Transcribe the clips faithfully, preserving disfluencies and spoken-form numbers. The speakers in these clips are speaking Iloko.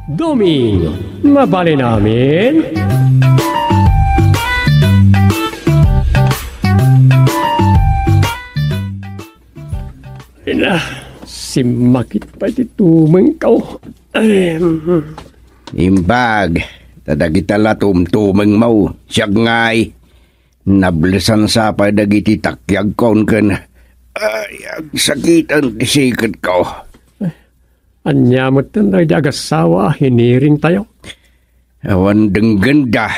Doming, mabalin amin? Ina, simmakit pay ti tumengko. Ay, mm. Imbag, ta dagita la tumtumengmo, siak ngay, nablesan sa pay dagiti takiagkon ken, ay, agsakiten ti siketko. Ania metten daydi agassawa a hiniringtayo? Awan denggenda,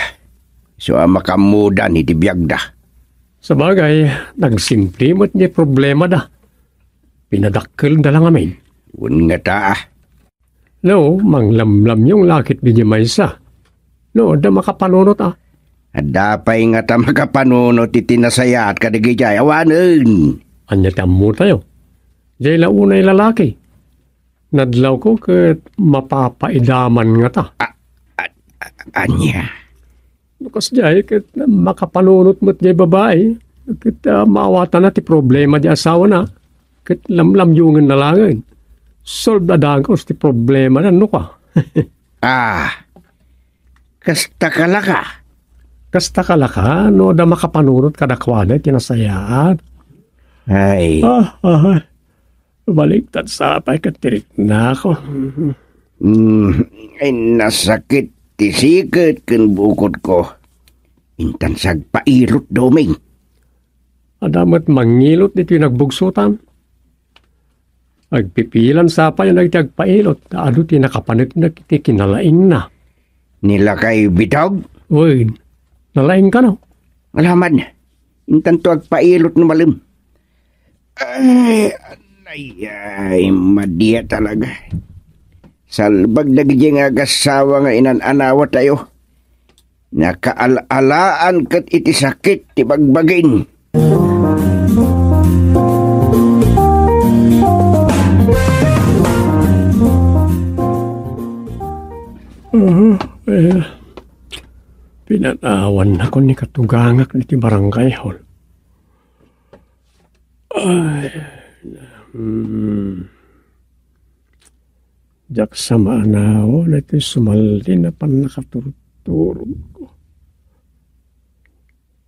isu a makaammodan iti biagda. Sabagay, nagsimple met ni problemada. Pinadakkelda la ngamin. Wen ngata. No, manglamlamyong la ketdi diay maysa. No, adda makapanunot a. Adda pay ngata makapanunot iti nasayaat kadagiti ay awanen. Ania ti ammotayo? Diay la unay lalaki. Nadlawko ket mapapaidaman ngata. A-, a-, a-, ania? No kasdiay, ket makapanunot met diay babai. Ket, ah, maawatanna ti problema di asawana. Ket lamlamyongenna laengen. Solved a dagus ti problemana, no ka? Ah, kasta ka la ka? Kasta ka la ka, no adda makapanunot kadakuada iti nasayaat. Ay. Ah, ah. Baliktad sa pay ket ti riknako. Mm, ay, nasakit ti siket ken bukodko. Intan sa agpailot, Doming. Adda met mangilot ditoy nagbugsotan. Agpipilan sa pay dagiti agpailot, ta adu ti nakapaneknek iti kinalaingna. Ni lakay Bitog? Wen, nalaing kano? Alaman, intanto agpailot no malem. Ay, anay, ay, madi a talaga. Salbag dagiti nga agassawa nga inan-anawatayo. Nakaal-alaan ket iti sakit ti bagbagin. Mhm, eh, pinanawan ako ni katugangak diti barangay hall. Ay, hmm. Diak sa maanaw daytoy sumaldin a pannakaturturogko.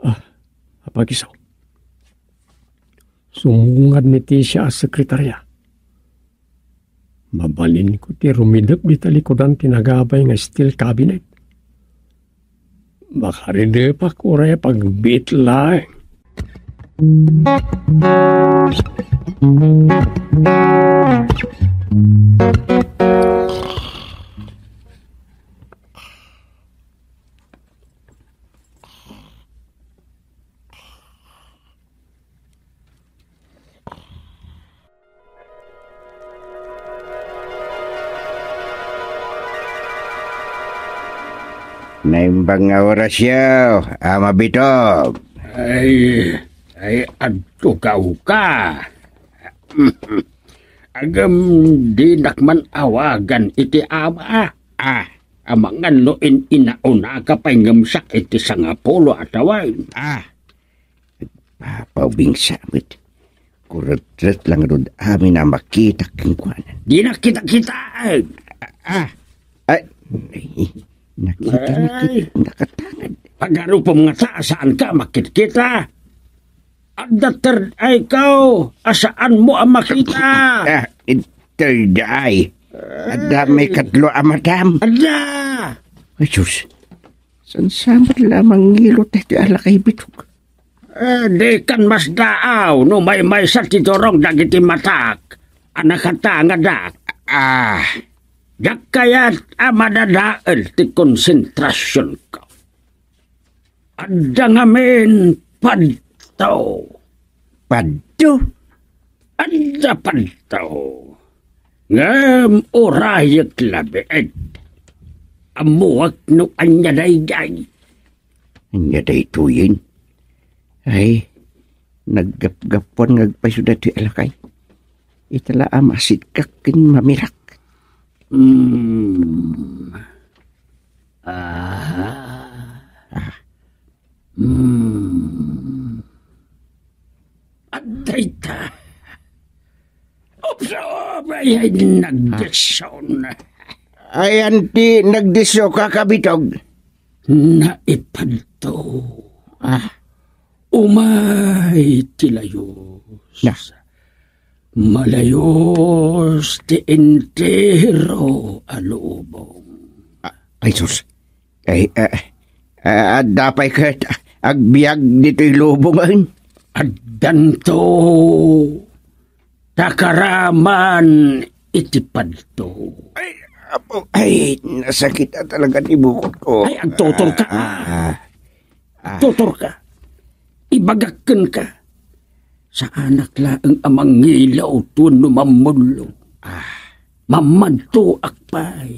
Ah, apag-isu. Sumungad ni Tisha a sekretaria. Mabalinko ti rumidep dita likudan ti nagabay nga steel cabinet. Makaridepak uray pagbit laeng. Naimbag nga orasyo, Ama Bitog. Ay, ay, agtugaw ka. Agem, dinak man awagan iti ama. Ah, amangan no in-inauna ka pay ngem siak iti sangapulo a tawen. Ah, Papaubingsa met. Kuretret laeng dud amin a makita kenkuana. Dinak kita-kitaen. Ah, ah. Ay, nakita, ay, nakita, nakatangad. Pagarupem ngata a saanka a makitkita. Adda third eye ka, a saanmo a makita. Ah, third eye. Adda maikatlo a matam. Adda. Ay, sus. Saan sa met la mangilot daytoy a lakay Bitog? Eh, dikan masdaaw no maymaysa ti turong dagiti matak a nakatangadak. Ah. Diak kayat a madadael ti konsentrasionko. Adda ngamin padto. Padto? Adda padto. Ngem urayek labiit. Ammuek no ania daydiay. Ania daytoyen? Ay, naggapgapuan nga agpayso daytoy a lakay. Ita la a masitkak ken mamirak. Hmm. Ah. Ah. Hmm. Adda ita. Oops, oh, ay, ay, nagdesisyon. Ayan ti nagdisyo, Kaka Bitog? Naipadto. Ah. Umay ti layos. Na. Malayos ti entero a lubong. Ah, ay sus. Ay, ah, ah, adda pay ket agbiag ditoy lubongen? Addanto. Takaraman iti padto. Ay, apo, ay, nasakit a talaga ti bukod ko. Ay, agtutor ka. Ah, ah, ah. Agtutor ka. Ibagak kenka. Saanak laeng a mangilaw wenno mammullo. Ah. Mammadtoak pay.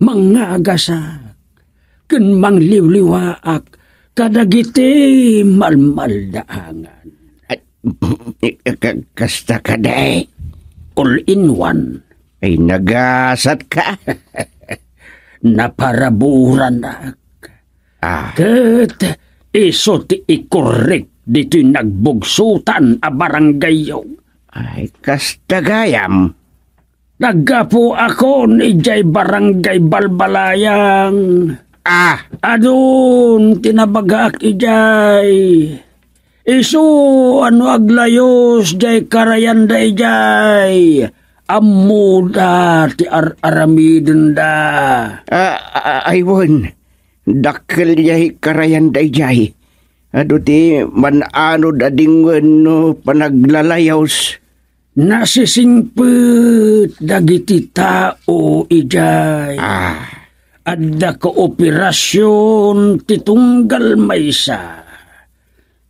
Mangngagasak. Ken mangliwliwaak kadagiti malmaldaangan. Ay, ka-, kasta kadi? All in one. Ay, nagasat ka. Naparaburanak. Ah. Ket isu ti ikorrek ditoy nagbugsotan a barangayyo. Ay, kasta gayam. Naggapuakon idiay Barangay Balbalayang. Ah. Adun ti nabagaak idiay. Isu a no aglayos diay karayanda idiay, ammoda ti ar-aramidenda. Ah, ah, ay wen, dakkel diay karayanda idiay. Adu ti man-anod a dingwen no panaglalayos. Nasisingpet dagiti tao idiay. Ah. Adda kooperasyon ti tunggal maysa.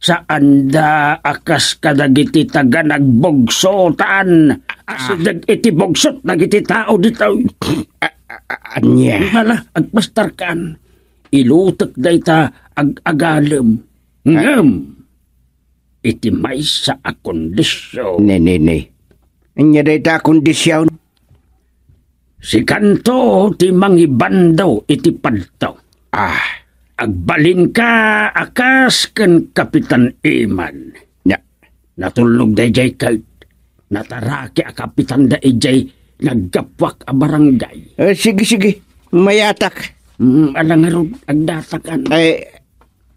Saanda a kas kadagiti taga nagbugsotan. Ah. Asideg iti bugsot dagiti tao ditoy. A-, a-, a-, ania? Hala, agpastarkan. Ilutek dayta ag-agalem. Ah. Ngem, iti maysa a kondisyon. Ne, ne, ne. Ania dayta a kondisyon? Sikanto ti mangibando iti padto. Ah. Agbalinka a kas ken Kapitan Iman. Nya. Natulnog daydiay ket nataraki a kapitanda idiay naggapuak a barangay. Eh, sige, sige. Mayatak. Mm, ala ngarud, agdatakan. Ay,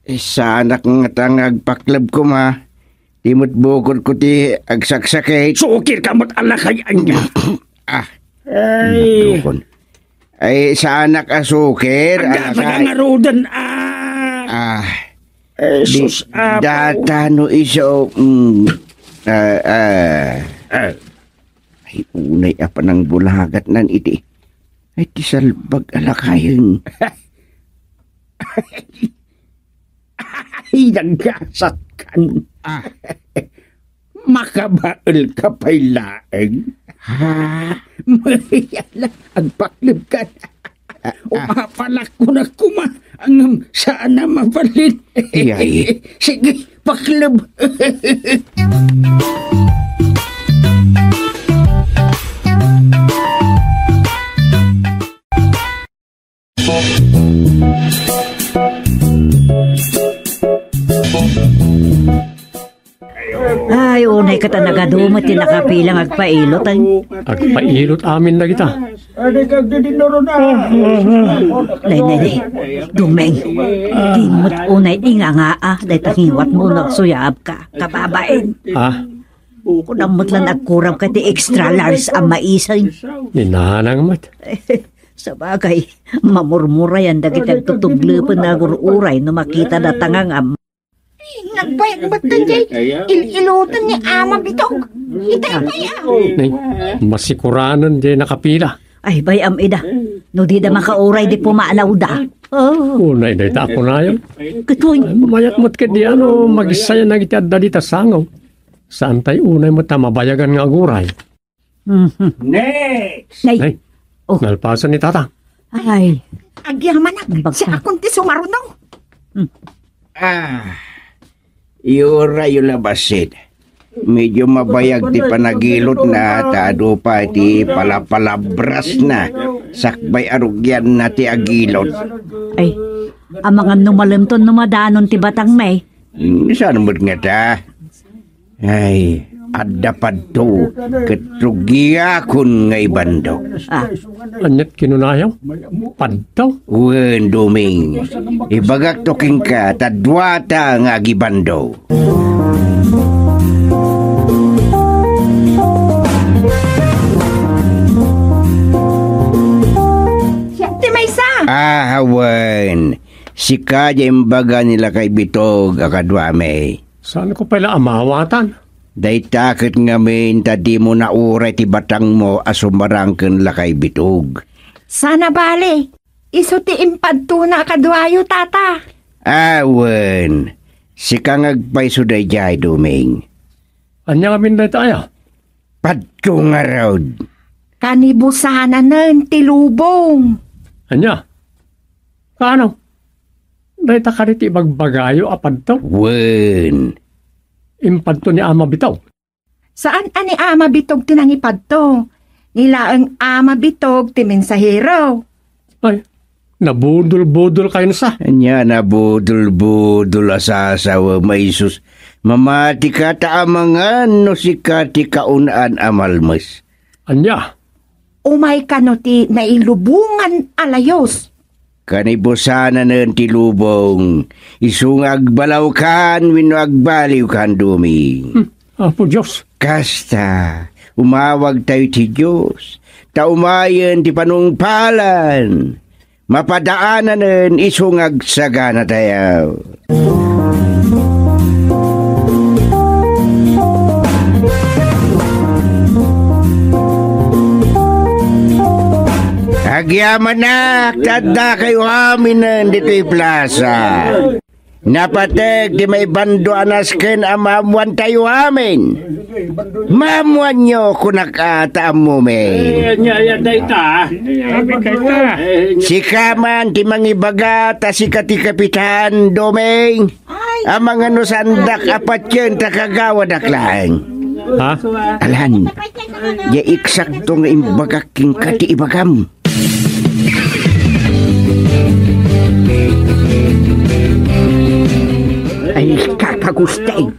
Eh, saanak ngata nga agpakleb koma. Ti met bukodko ti agsaksakit. Sukir ka met a lakay ania. Ah. Ay. Natukon. Ay, saanak a sukir a lakay. Agdatakan ngaruden, ah. Ah. Eh, di-, sus, apo. Data no iso, mm, ah, ah. Ah. Ay, unay a panangbulagatnan iti. Ay, ti salbag a lakayen. Ay, nagkasatkan. Ah. Makabael ka pay laeng. Ha? Mayala, agpakleb ka. Ah, ah. Umapalak ko na kuma, ngem saan a mabalin. Iyay. Sige, pakleb. Ay, unay ket a nagadu met ti nakapilang agpailot, ay. Agpailot amin dagita. Nay, nay, nay. Dumeng. Di met unay ingangaa, dayta ngiwatmo no agsuyaab ka, kababain. Ah? Kunam met lan agkuram ka ti extra large a maisay. Ni nanang met. Sabagay, mamurmurayan dagiti agtutuglepen nga agur-uray no makita da tangangam. Nagbayag met daydiay il-iloten ni Ama Bitog. Itay pay, ah. Nay, masikuranen diay nakapila. Ay, bay-am ida. No dida makauray di pumanawda. Oh. Unay dayta a kunayo. Katoy. Mayat met ketdi a no magissayan dagiti adda dita sango. Saan tay unay met a mabayagan nga aguray. Mhm. Next! Nay. Nay. Oh. Nalpasen ni Tata. Ay. Agyamanak, siakon ti sumaruno. Hmm. Ah, iyurayo la bassit. Medyo mabayag ti panagilotna, ta adu pay ti palapalabrasna. Sakbay a rugianna ti agilot. Ay, amangan no malemton no madanon ti batang, may. Hmm, saan met ngata? Ay, Adda padto ket rugiakon nga ibandok. Ah. Aniat kinunayo? Padto? Wen, Doming. Ibagakto kenka ta duata nga agibando. Siak ti maysa. Ah, wen. Sika ti imbaga ni Lakay Bitog a kaduami. Saanko pay la a mawatan? Dayta ket ngamin ta dimo nauray ti batangmo a sumarang ken Lakay Bitog. Saan a bale, isu ti impadtona a kaduayo, tata. Awen, sika nga agpayso daydiay, Doming. Ania ngamin dayta aya? Padto ngarud. Kanibusananen ti lubong. Ania? Kaano? Dayta kadi ti ibagbagayo a padto? Wen. Impadto ni Ama Bitog? Saan a ni Ama Bitog ti nangipadto. Ni laeng Ama Bitog ti mensahero. Ay, nabudol-budol kayon sa. Ania nabudol-budol a sasawem, ay sus. Mamatika ta amangan no sika ti kaun-an a malmes. Ania? Umay kano ti nailubongan a layos. Kanibusananen ti lubong, isu nga agbalawkan wenno agbaliwkan, Doming. Hmm, Apo Dios. Kasta, umawagtayo ti Dios, ta umayen ti panungpalan. Mapadaananen isu nga agsaganatayo. Agyamanak, ta addakayo aminen ditoy plasa. Napateg ti maibando a nasken a maammoantayo amin. Maammoanyo, kunak a ta ammomi. Eh, ania, ania, dayta. Amin dayta. Eh, ania. Sika man ti mangibaga ta sika ti kapitan, Doming. Ay. Amangan no saandak a patien ta kagawadak laeng. Ha? Alan, ya eksakto nga imbagak kenka ti ibagam. Ay, kakagusting.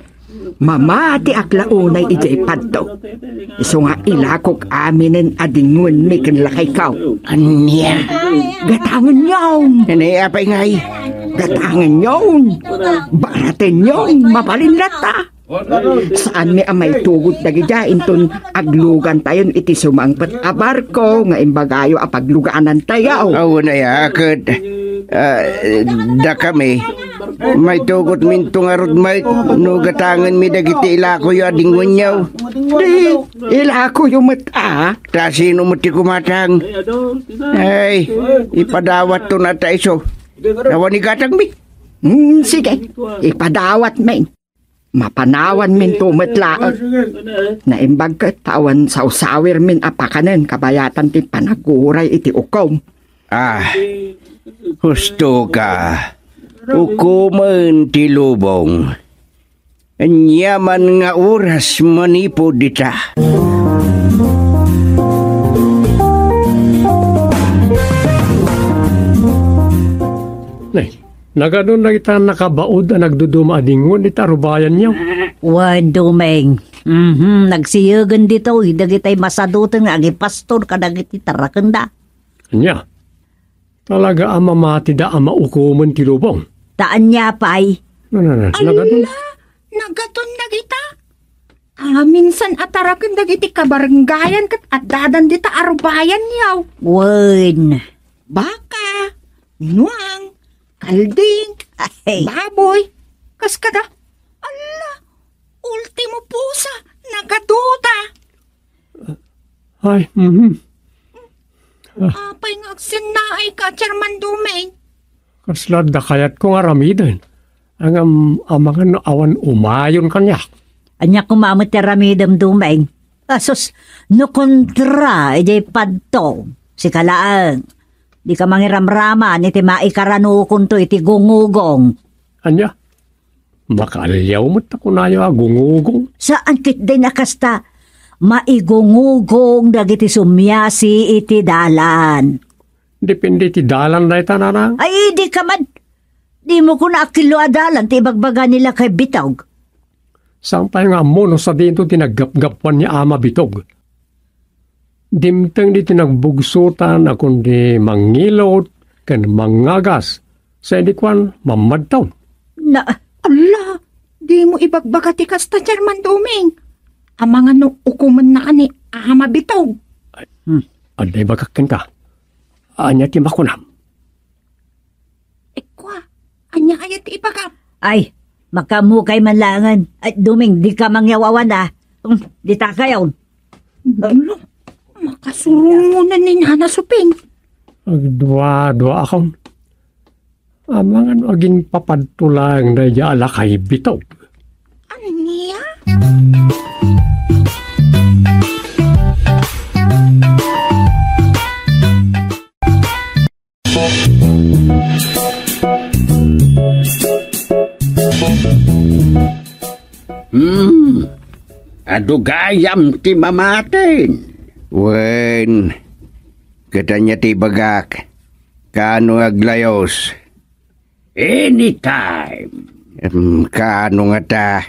Mamatiak la unay idiay padto. Isu nga ilakok aminen a dingoenmi ken lakayko. Ania? Gatangenyon. Ania, apay ngay? Gatangenyon. Baratenyon. Mabalin latta. Saanmi a maitugod dagidiay inton aglugantayon iti sumangpet a barko nga imbagayo a pagluganantayo. Awan aya, ket, ah, dakami, maitugotminto ngarud met no gatangenmi dagiti ilakoyo a dingoenyo. Di, ilakoyo met a. Ta sino met ti kumatang? Ay, ipadawatton a ta isu. Awan igatangmi. Hmm, sige, ipadawatmi. Mapanawanminto met laeng. Naimbag ket ta awan sawsawirmin a pakanen kabayatan ti panaguray iti ukom. Ah, husto ka. Ukomen ti lubong. Ania man nga oras manipud ita? Nay, nagadun dagita nakabaud a nagduduma a dingon iti arubayanyo. Wen, Doming. Mhm, nagsiyegen ditoy dagitay masaduton nga agipastor kadagiti tarakenda. Ania? Talaga a mamatida a maukomen ti lubong. Ta ania pay? Na, na, na, nagadun. Alla, nagadun dagita. Aminsan a taraken dagiti kabaranggayan ket addadan dita arubayanyo. Wen. Baka, nuang, kalding, ay, baboy, kas kada. Alla, ultimo pusa, nagaduda. Ay, mhm. Apay nga agsennaay ka, Chairman Doming? Kasla adda kayatko nga aramiden. Ngem amangan no awan umayon kaniak. Ania koma met ti aramidem, Doming? Asus, no kontra idiay padto, sika laeng. Dika mangiramraman iti maikaranokon to iti gungugong. Ania? Makaaliaw met ta kunayo a gungugong. Saan ketdin a kasta, maigungugong dagiti sumiasi iti dalan. Depende ti dalan dayta, nanang. Ay, dika man. Dimo kuna a kilo a dalan ti ibagbaga ni Lakay Bitog. Saan pay nga ammo no sadinto ti naggapgapuan ni Ama Bitog. Dimteng ditoy nagbugsotan a kundi mangilot ken mangngagas, sa idi kuan, mammadtaw. Na, Ala, dimo ibagbaga ti kasta, Chairman Doming. Amangan no ukomennaka ni Ama Bitog. Hmm. Adda ibagak kenka. Ania ti makunam? Ikua, ania aya ti ibagam? Ay, makaammo kay man laengen. Ay, Doming, dika mangyaw-awan, a. Hmm, dita kayo. Ala, makasurungonan ni Nana Suping. Agdua-duaakon. Amangan no aginpapadto laeng daydiay a lakay Bitog. Ania? Hmm, adu gayam ti mamatin. Wen, ket ania ti ibagak? Kaano nga aglayos? Anytime. Em, kaano ngata?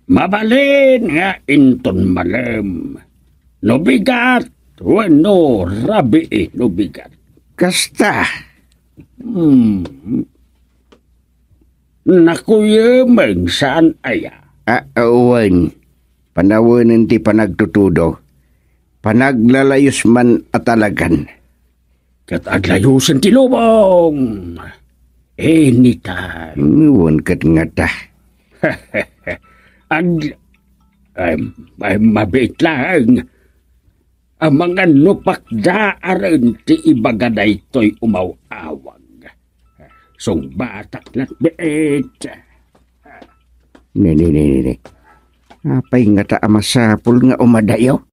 Mabalin nga inton malem. No bigat, wenno rabii no bigat. Kasta. Hmm. Nakuyemeng saan aya? A, wen. Panawenen ti panagtutudo. Panaglalayos man a talagan. Ket aglayosen ti lubong. Anytime. Wen ket ngata. Ag-, ay, ay, mabiit laeng. Amangan no pakdaaren ti ibaga daytoy umaw-awag. Sungbatak latbiit. Ne, ne, ne, ne, ne. Apay ngata a masapul nga umadayo?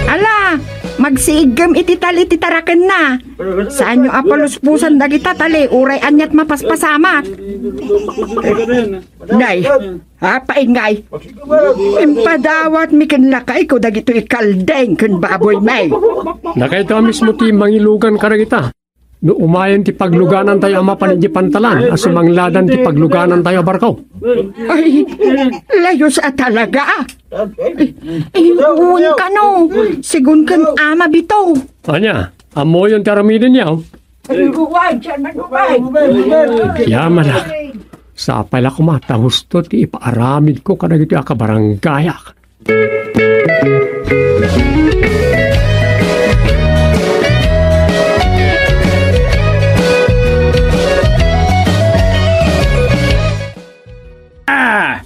Ala, magsiiggem iti tali ti tarakenna. Saanyo a paluspusan dagita tali, uray aniat mapaspasamak. Nay, apay ngay? Impadawatmi ken lakayko dagitoy kaldeng ken baboymi. Dagitoy a mismo ti mangilugan kadagita. No umayen ti pagluganantayo a mapan idiay pantalan, a sumangladan ti pagluganantayo a barko. Ay, layos a talaga. Ay, wen kano, sigun ken Ama Bitog. Ania, ammoyon ti aramidenyo? Yamanak. Sapay la koma ta husto ti ipaaramidko kadagitoy a kabaranggayak. Ah!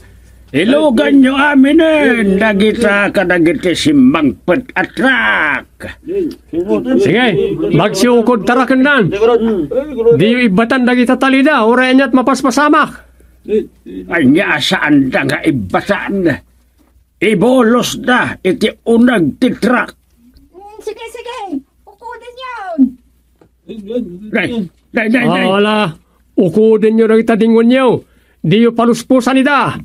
Iluganyo aminen dagita kadagiti simmangpet a truck. Sige, magsiukod tarakendan. Diyo ibbatan dagita talida, uray aniat mapaspasamak. Ania a saanda nga ibbatan? Ibulosda iti uneg ti truck. Mm, sige, sige. Ukodenyon. Day, day, day, day. Ah, wala. Ukodenyo dagita dingonyo. Diyo paluspusan ida.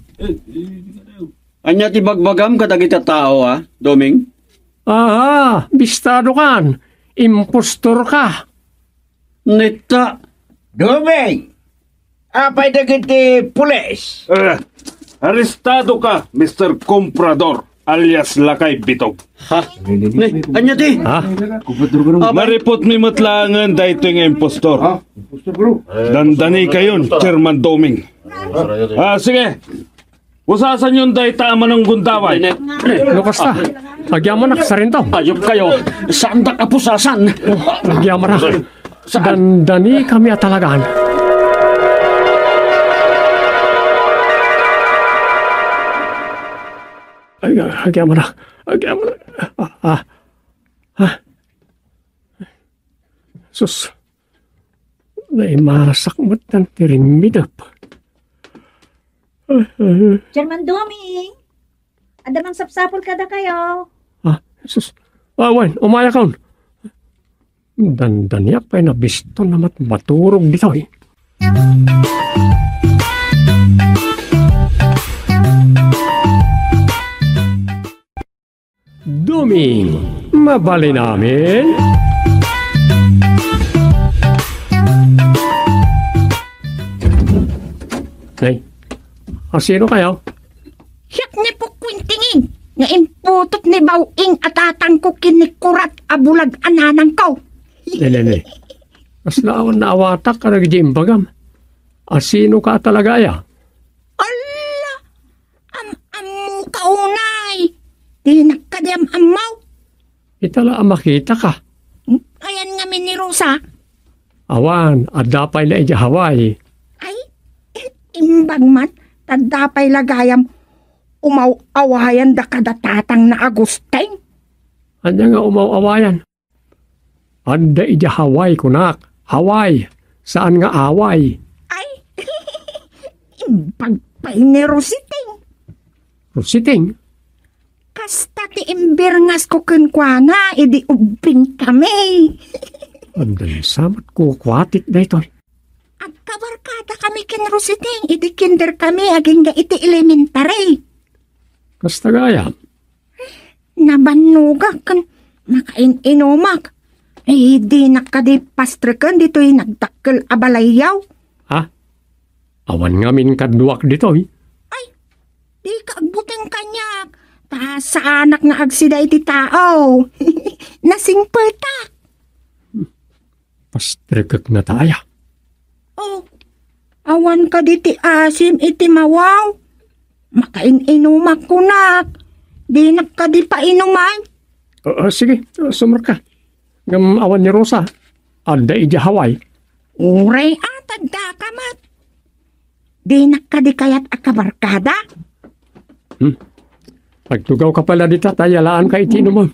Ania ti bagbagam kadagiti tao, a, Doming? Aha, bistado kan. Impostor ka. Netta. Doming! Apay dagiti pulis? Eh, arestado ka, Mister Comprador, alias Lakay Bitog. Ha? Ne, ania ti? Ha? Apay? Naripot mi met laengen daytoy nga impostor. Ha? Impostor, bro. Dandanikayon, Chairman Doming. Ah, sige. Pusasanyon dayta a mananggundaway. No kasta, agyamanak, sarento. Ayop kayo. Saandak a pusasan. Oh, agyamanak. Saan? Dandanikami a talagan. Ay, agyamanak. Agyamanak. Ah, ah. Ah. Sus. Naimasak met ti rimmidep. Chairman Doming, adda mangsapsapul kadakayo. Ah, sus. Ah, wen, umayakon. Dandaniak pay, nabiston a met maturog ditoy. Dum- Ming, mabalin amin? Ay, asino kayo? Siak ni Pukwintingin, nga imputot ni Bawing a tatangko ken ni Kurat a bulag a nanangko. Ne, ne, ne. Kasla awan naawatak kadagiti imbagam. Asino ka talaga aya? Alla! Am-ammo ka unay! Dinak kadi am-ammo! Ita la a makita ka. Ayan ngamin ni Rosa? Awan, adda pay la idiay Hawaii. Ay, imbag man, ta adda pay la gayam umaw-awayan da kada tatang na Agustin. Ania nga umaw-awayan? Adda idiay Hawaii kunak. Hawaii, saan nga away. Ay, imbag pay ni Rositing. Rositing? Kasta ti imbirngas ko kenkuana idi ubbing kami. Adda sa met kukuatik daytoy. Agkabarkada kami ken Rositing idi kinder kami agingga iti elementary. Kasta gayam? Nabannogak ken makain-inumak. Ay, dinak kadi pastreken ditoy nagdakkel a balayyo. Ha? Awan ngamin kaduak ditoy. Ay, dika agbuteng kaniak. Ta saanak nga agsida iti tao. Nasingpetak. Pastrekek na ta aya. Oh, awan kadi ti asim iti mawaw. Makain-inumak kunak. Dinak kadi painuman. Ah, ah, sige, ah, sumarka. Ngem awan ni Rosa. Adda idiay Hawaii. Uray, ah, tadda ka met. Dinak kadi kayat a kabarkada? Hmm. Agtugaw ka pala dita, ta yaanka iti inumem.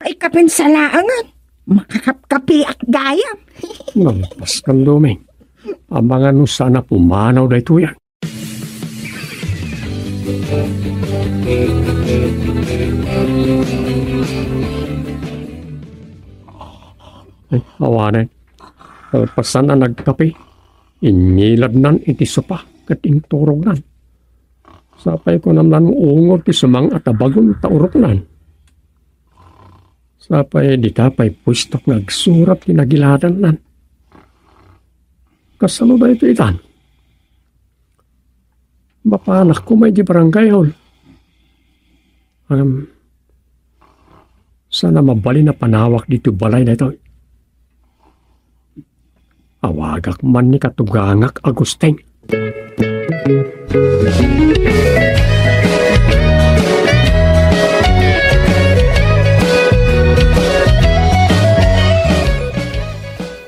Ay, kapin sa laengen. Makakapkapiak gayam. Nalpas kan Doming. Amangan no saan a pumanaw daytoy. Ay, awanen. Kalpasan a nagkape, inngilad nan iti sopa ket inturognan. Sapay kunam lan ungol ti sumang-at a bagon ta uroknan. Sapay dita pay puestok nga agsurat ti nagiladannan. Kasano daytoy itan? Mapanak koma iti barangay hall. Ngem, saan a mabalin a panawak ditoy balay daytoy. Awagak man ni katugangak Agustin.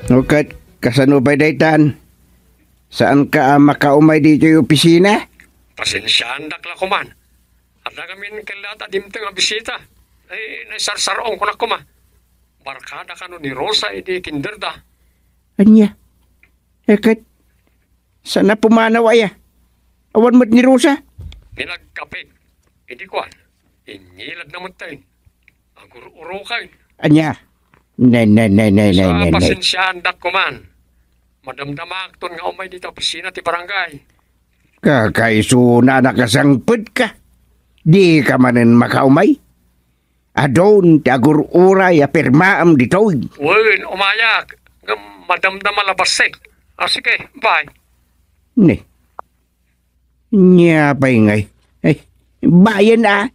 No ket, kasano pay daytan? Saanka a makaumay ditoy opisina? Pasensiaandak la koman. Adda ngamin kellaat a dimteng a bisita. Ay, naisarsar-ong kunak koma. Barkada kano ni Rosa idi kinderda. Ania? Ket, saan a pumanaw aya? Awan met ni Rosa? Pinagkape. Idi kuan, inngilad na met tayo. Agur-urukan. Ania? Ne, ne, ne, ne, ne, Sa ne, ne. Pasensiaandak koman. Madamdamaakton nga umay dita opisina ti barangay. Kakaisuna a nakasangpet ka. Di ka manen makaumay. Adun ti agur-uray a pirmaam ditoy. Wen, umayak. Ngem madamdama la bassit. Ah, sige, bye. Ne. Nia pay ngay. Ay, bayan a.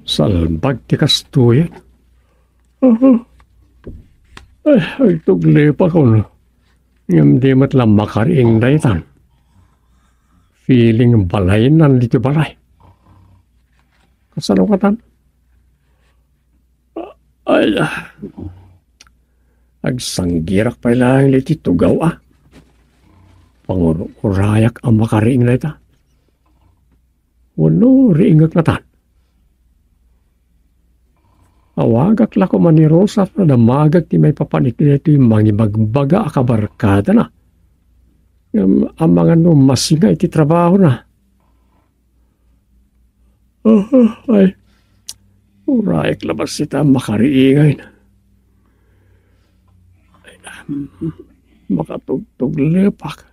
Salbag ti kastoyen. Aha. Ay, agtuglipakon. Ngem di met la makariing daytan. Feeling balaynan ditoy balay. Kasano katan? Ay, ah. Agsanggirak pay laeng iti tugaw, ah. Pangur-urayak a makariing dayta. Wenno, riingek ngatan. Awagak la koma ni Rosa ta damagek ti maipapan iti daytoy mangibagbaga a kabarkadana. Ngem amangan no masinga iti trabahona. Ah, ay, urayak la bassit a makariingay. Ay, makatugtuglepak.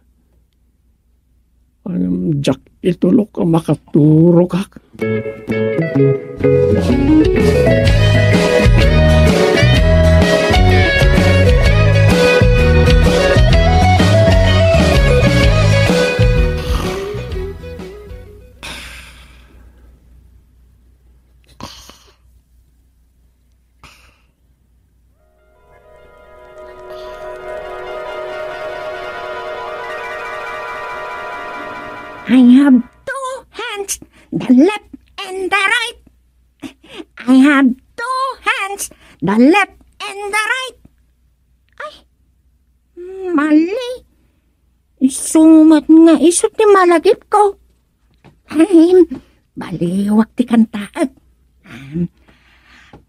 Ngem diak itulok a makaturogak. I have two hands, the left and the right. I have two hands, the left and the right. Ay, mali. Isu met nga isu ti malagipko. Ahem, baliwak ti kantaek. Ahem,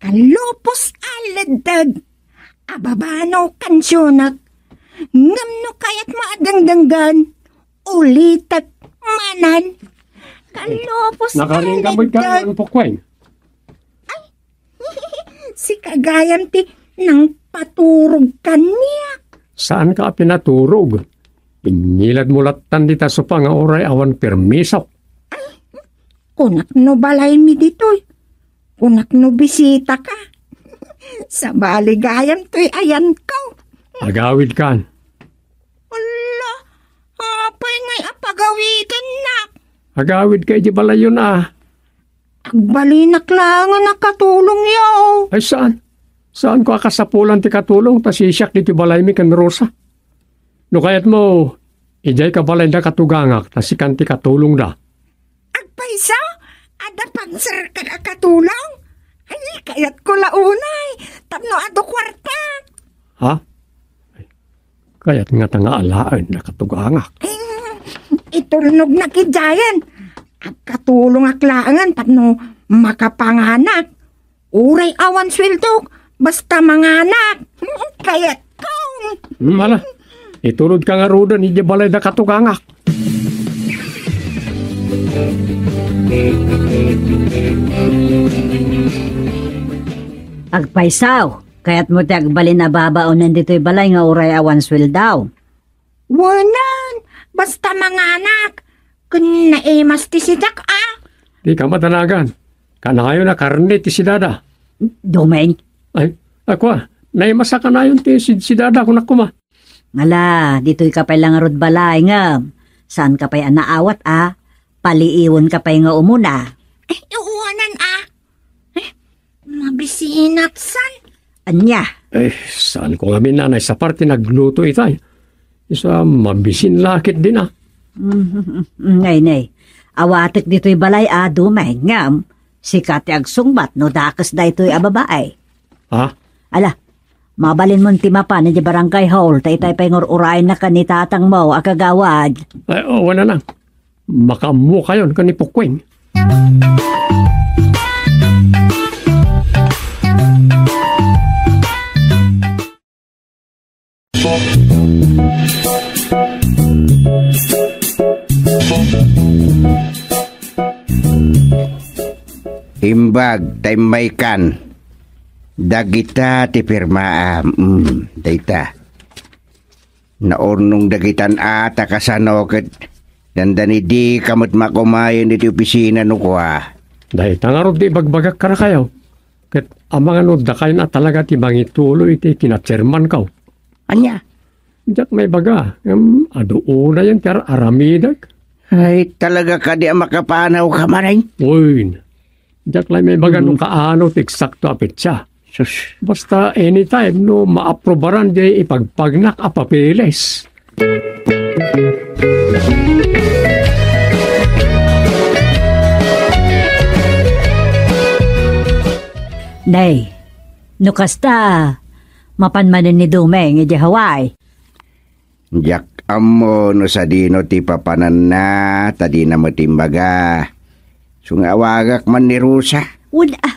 kalupos a leddeg, ababano kansionek. Ngem no kayatmo a dengdenggen, ulitek manen. Kalupos a leddeg. Nakaringkabod ka naman, Pukweng. Ay, sika gayam ti nangpaturog kaniak. Saanka a pinaturog? Inngilad mo lattan dita sopa nga uray awan permiso. Ay, kunak no balaymi ditoy. Kunak no bisitaka. Sabali gayam toy ayanko. Agawidkan. Ala, apay ngay a pagawidennak? Agawidka iti balayyon a. Agbalinak laengen a katulongyo. Ay, saan? Saanko a kasapulan ti katulong ta sisiak ditoy balaymi ken Rosa? No kayatmo, idiay ka balayda katugangak ta sikan ti katulongda. Agpayso? Adda pagserka a katulong? Ay, kayatko la unay tapno adu kuarta. Ha? Kayat ngata nga alaen a katugangak. Ay, itulnognak idiayen. Agkatulongak laengen tapno makapanganak. Uray awan sueldok, basta manganak. Kayatko. Hmm, ala. Itulodka ngaruden idiay balayda katugangak. Agpayso, kayatmo ti agbalin a babaonen ditoy balay nga uray awan sueldo? Wen, basta manganak. Ken naimas ti sidak a. Dika madanagan. Kanayon a karne ti sidada. Dumeng. Ay, ako a, naimas a kanayon ti sid-, sidada, kunak koma. Ngala, ditoy ka pay la ngarud balay, ngem saanka pay a naawat a? Paliiwenka pay nga umuna. Ay, uwanan a. Eh, mabisinat san? Ania? Eh, saanko ngamin a naisapar ti nagluto itay. Isu a mabisin la ketdin a. Mm, nay, nay. Awatek ditoy balay a, Dumeng, ngem sika ti agsungbat no dakes daytoy a babai. Ha? Ala, mabalinmon ti mapan idiay barangay hall, ta itay pay ngur-urayennaka ni tatangmo a kagawad. Ay, o, wen a. Makaammokayon ken ni Pukweng. Imbag ta immaykan. Dagita ti pirmaam. Mm, dayta. Naurnong dagitan a ta kasano ket dandani dika met makumayen iti opisina no kua. Dayta ngarud ti ibagbagak kadakayo. Ket amangan no dakayon a talaga ti mangituloy iti kinachairmanko. Ania? Diak maibaga, ngem adu unayen ti ar-aramidek. Ay, talaga kadi a makapanawka manen? Wen. Diak la maibaga no Mm. kaano ti eksakto a petsa. Sus. Basta anytime no maaprobaran diay ipagpagnak a papeles. Nay, no kasta, mapan manen ni Dumeng idiay Hawaii. Diak ammo no sadino ti papananna, ta dina met imbaga. Isu nga awagak man ni Rosa. Wen a,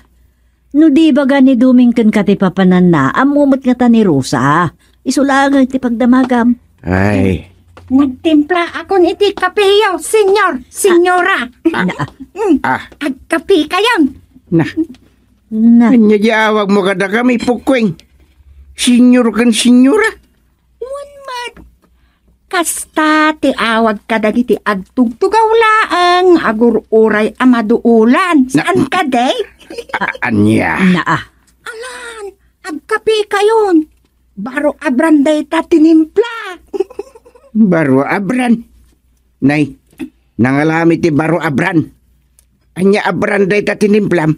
no di ibaga ni Dumeng kenka ti papananna, ammo met ngata ni Rosa. Isu laeng ti pagdamagam. Ay. Nagtimpla akon iti kapeyo, senyor, senyora. Ah. Na. Mm. Ah. Agkapekayon. Na. Na. Ania diay awagmo kadakami, Pukweng? Senyor ken senyora? Wen met. Kasta ti awag kadagiti agtugtugaw laeng, agur-uray a maduulan. Na- Saan kadi? A-, ania? Naa. Alan, agkapikayon. Baro a brand dayta tinimpla. Baro a brand? Nay, nangalami ti baro a brand. Ania a brand dayta tinimplam?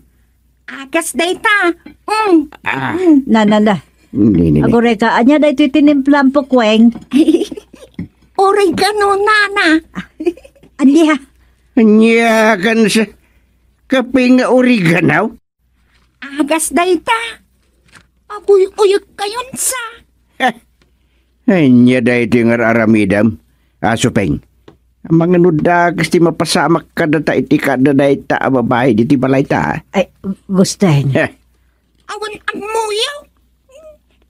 Agas dayta. Mm. Ah. Na, na, na. Ni, ni, ni. Aguray ka, ania daytoy tinimplam, Pukweng? Oregano, nana. Ania? Ania kan sa kape nga oregano? Agas dayta. Aguy-uyek kayon sa. Ania daytoy nga ar-aramidem, Aso Peng? Amangan no dagas ti mapasamak kadata iti kada dayta a babai diti balayta. Ay, Gusteng. Heh. Awan ammoyo.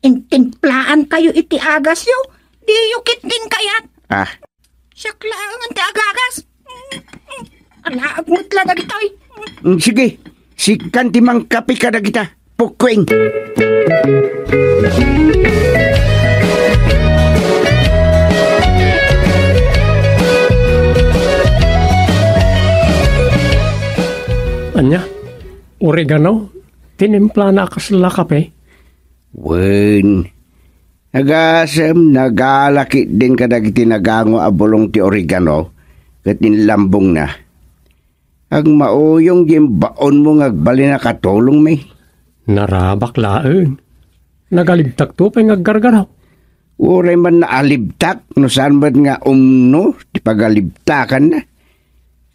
Intimplaan kayo iti agasyo. Diyo ketdin kayat. Ah. Siak laengen ti agagas. Alaag met la dagitoy. Mm, sige, sikan ti mangkape kadagita. Pukweng. Ania? Oregano? Tinimplana a kasla kape? Wen, agasem, nagala ketdin kadagiti nagango a bulong ti oregano ket inlambongna. Agmauyong ti imbaonmo nga agbalin a katulongmi. Narabak laeng. Nagalibtakto pay nga aggargaraw. Uray man naalibtak no saan met nga umno ti pagalibtakanna.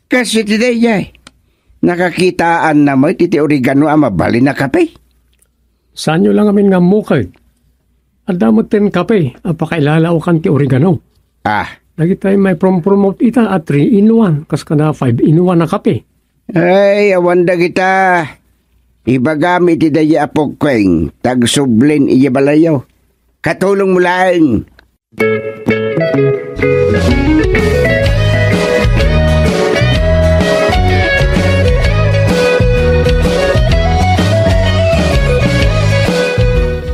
Kas iti daydiay, nakakitaanna met iti oregano a mabalin a kape. Saanyo la ngamin nga ammoked? Adda met ten kape a pakailalaokan ti oregano. Ah. Dagitay maiprom-promote ita a three in one, kas kada five in one a kape. Ay, awan dagita. Ibagam iti daydi a Pukweng, ta agsublin iti balayyo. Katulongmo laeng.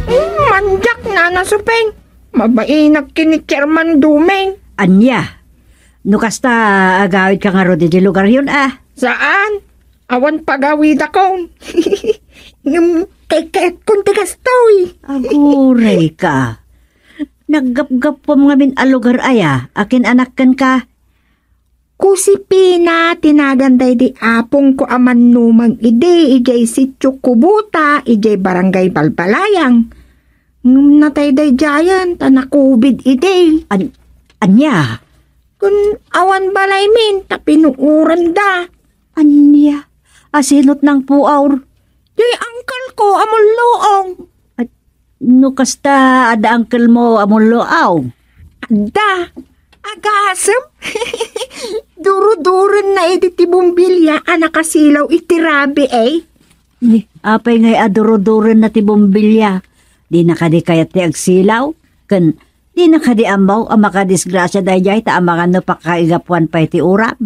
Mm, mandiak, Nana Supeng. Mabainak ken ni Chairman Dumeng. Ania? No kasta, agawidka ngarud iti lugaryon, a? Saan? Awan pagawidakon. Ngem kaykayatkon ti kastoy. Aguray ka. Naggapgappuam ngamin a lugar aya, a kin-anak kenka? Kusipina ti nagan daydi apongko a mannumeng idi, idiay Sitio Kubota, idiay Barangay Balbalayang. Ngem natay daydiayen ta nakubid idi. An-, ania? Ken awan balaymin ta pinuoranda. Ania? Asinot nangpuor? Diay uncle ko a mulluong. At no kasta, adda uncle mo a mulluong? Adda. Agasem. Durudurenna idi ti bombilya a nakasilaw iti rabii, eh. Ni, apay ngay a durudurenna ti bombilya? Dina kadi kayat ti agsilaw? Ken dina kadi ammo a makadisgrasia daydiay ta amangan no pakaigapuan pay ti uram?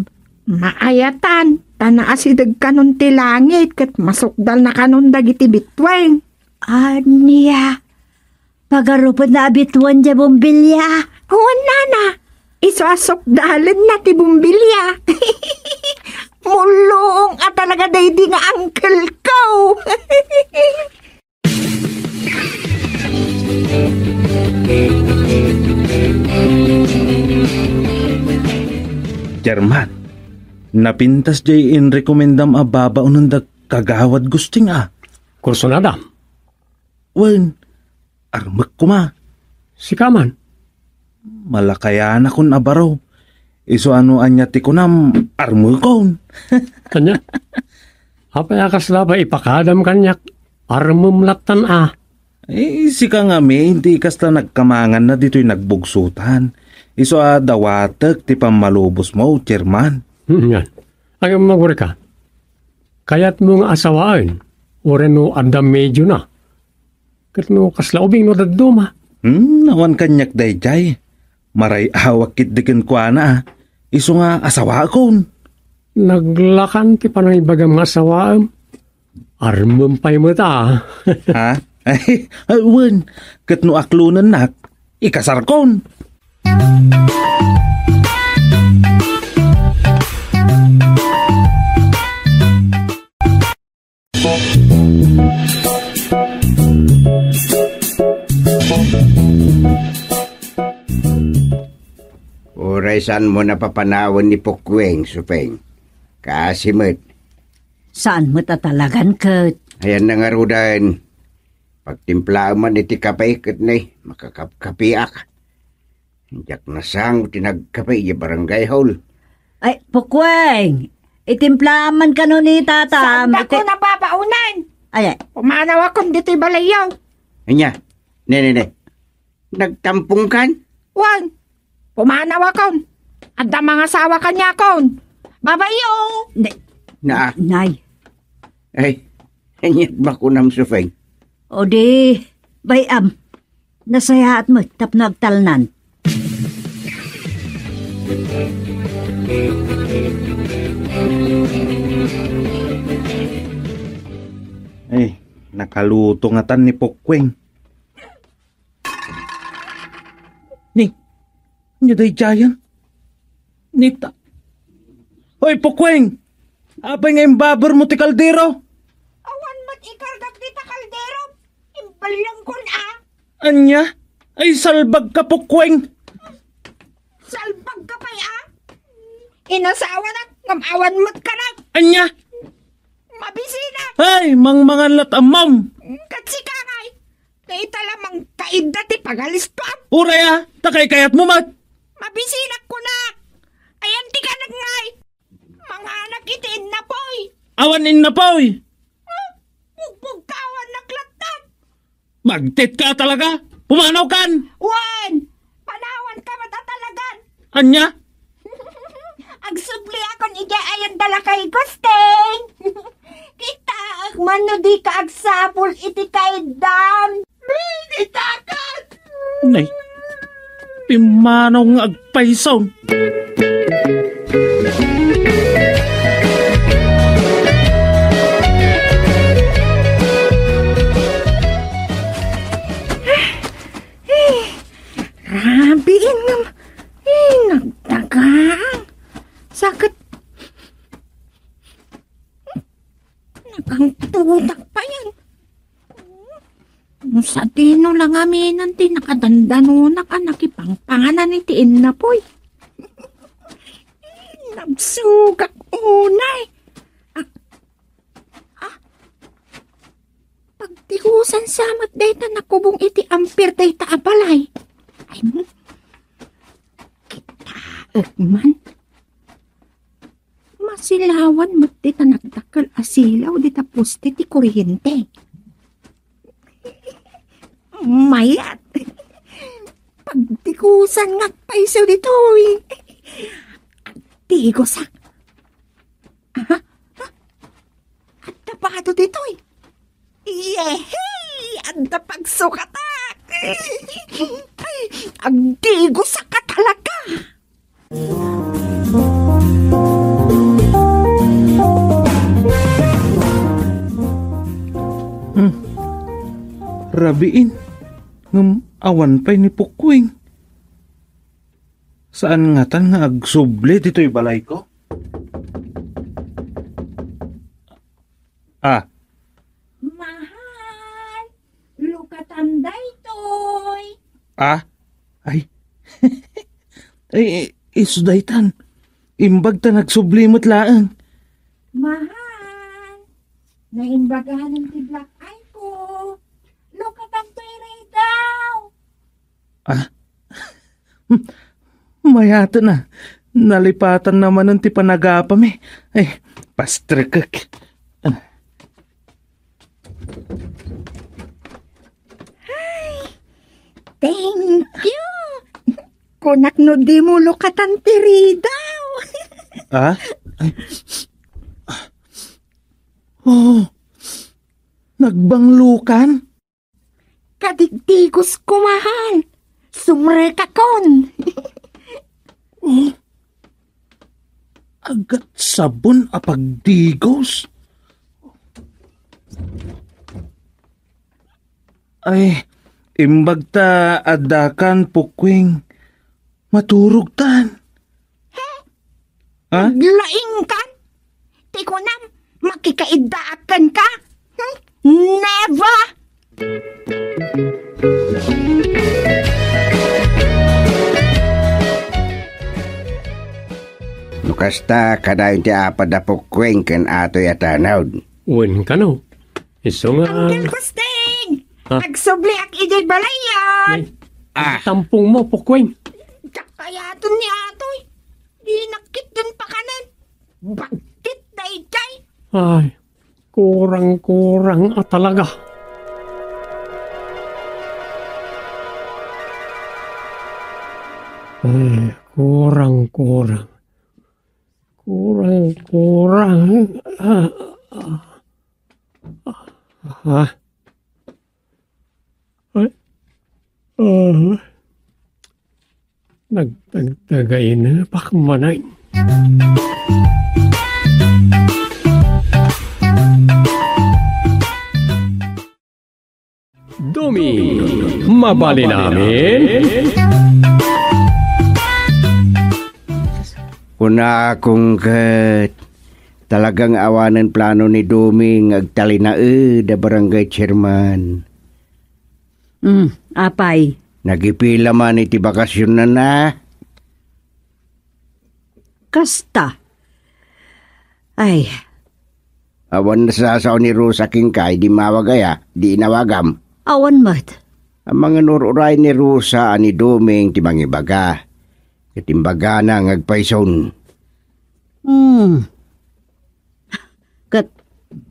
Maayatan, ta naasideg kanon ti langit ket masukdalna kanon dagiti bituen. Ania? Pagarupenna a bituen diay bombilya? Wen, nana. Isu a sukdalenna ti bombilya. Mulluong a talaga daydi nga uncle ko. German, napintas diay inrekomendam a babaonen da Kagawad Gusting a. Kursunada. Wen, armek koma. Sika man. Malakayanakon a baro. Isu a no ania ti kunam, armekon. Ania? Apay a kasla pay ipakadam kaniak? Armem lattan a. Eh, sika ngamin ti kasta nagkamanganna ditoy nagbugsotan. Isu a dawatek ti pammalubosmo, Chairman. Hmm, yan. Ay, maguri ka. Kayatmo nga asawaen, uray no adda medio na. Ket no kasla ubing no dadduma. Hmm, awan kaniak daydiay. Maray-awak ketdi kenkuana, a. Isu nga asawaekon. Naglakan ti panangibagam nga asawaem. Armem pay met a. Ha? Ay, ay, wen. Ket no aklonennak, ikasarkon. Uray saanmo napapanawen ni Pukweng, Supeng. Kaasi met. Saan met a talagan ket? Ayanna ngaruden. Pagtimplaem man iti kape ket ne, makakapkapiak. Diak nasango ti nagkape idiay barangay hall. Ay, Pukweng! Itimplaam man kano ni Tata. Saandak iti- ko napapaonan? Ay, ay. Pumanawakon ditoy balayyo. Ania? Ne, ne, ne. Nagtampongkan? Wen. Pumanawakon. Adda mangasawa kaniakon. Babayyo. Ne- Na. Nay. Ay, aniat ba kunam, Supeng? O di, bay-am. Nasayaat met tapno agtalnan. Ay, nakaluto ngatan ni Pukweng. Ni, ania daydiayen? Nita. Hoy, Pukweng! Apay nga imbabermo ti kaldero? Awan met ikargak dita kaldero. Imbalangkon, a. Ania? Ay, salbagka, Pukweng! Salbagka pay, a? Inasawanak, ngem awan met kanak. Ania? Mabisinak. Ay, mangmangan lat ammom. Ket sika ngay, dayta la mangkaidda ti pagalistoam. Uray a, ta kaykayatmo met. Mabisinak kunak. Ayan ti kanak ngay. Manganak iti innapoy. Awan innapoy. Huh? Bugbugkawannak lattan. Magtit ka talaga! Pumanawkan! Wen! Panawanka met a talagan! Ania? Agsubliakon idiay ayan da lakay Gusting! Kitaek man no dika agsapul iti kaiddam! Bibitakan! Nay, pimmanaw nga agpayso. Ay, rabiin ngem, ay, nagdagang. Sakit. Nakangtutak pa yan. No sadino la ngamin ti nakadandanonak a nakipangpanganan iti innapoy. Nagsugak unay. Ah, ah. Pagtigusan sa met dayta nakubong iti ampir dayta a balay. Ay, kitaek man. Masilawan met dita nagdakkel a silaw dita poste ti kuryente. Mayat! Pagtigusan nga agpayso ditoy. Agtigusak. Aha? Adda pado ditoy. Yehey! Adda pagsukatak! Ay, agtigusak a talaga! Hmm. Rabiin, ngem awan pay ni Pukwing. Saan ngatan nga agsubli ditoy balayko? Ah. Mahal, lukatan daytoy. Ah? Ay. Ay, isu daytan. Imbag ta nagsubli met laeng. Mahal, naimbaganan ti black eye ko. Lukatan toy daw. Ah? Mayaten a. Nalipatan na manen ti panagapami. Ay, pastrekek. Ay, thank you. Kunak no dimo lukatan ti ridaw. Ah? Ay. Oh, nagbanglukan? Kadigdigos ko, mahal. Sumrekakon. Oh, agat sabon a pagdigos. Ay, imbag ta addakan, Pukwing. Maturogtan. Ha? Ha? Laingkan? Ti kunam, makikaiddaak kenka? Hmm? Never! No kasta, kanayon ti apat a pukkueng ken atoy a tanod. Wen kano. Isu nga Uncle Gusting! Ha? Agsubliak idiay balayyo! Ay, Ah. tampong mo, pukkueng. Diak kayaton ni atoy. Di nakit dun pakanan. Bagtit na idiay. Ay, kurang-kurang a talaga. Ay, kurang-kurang. Kurang-kurang. Ah, ah. Ah. Ay. Ah. Nagtagtagay na pakmanay. Doming, mabalin amin? Kunakon ket talagang awanen plano ni Doming nga agtalinaed a barangay chairman. Hmm, apay? Nagipila man iti bakasionnana. Kasta. Ay. Awan nasasao ni Rosa kenka idi immawag aya, di inawagam. Awan met. Amangan ur-uray ni Rosa a ni Doming ti mangibaga. Ket imbagana nga agpayson. Hmm. Ket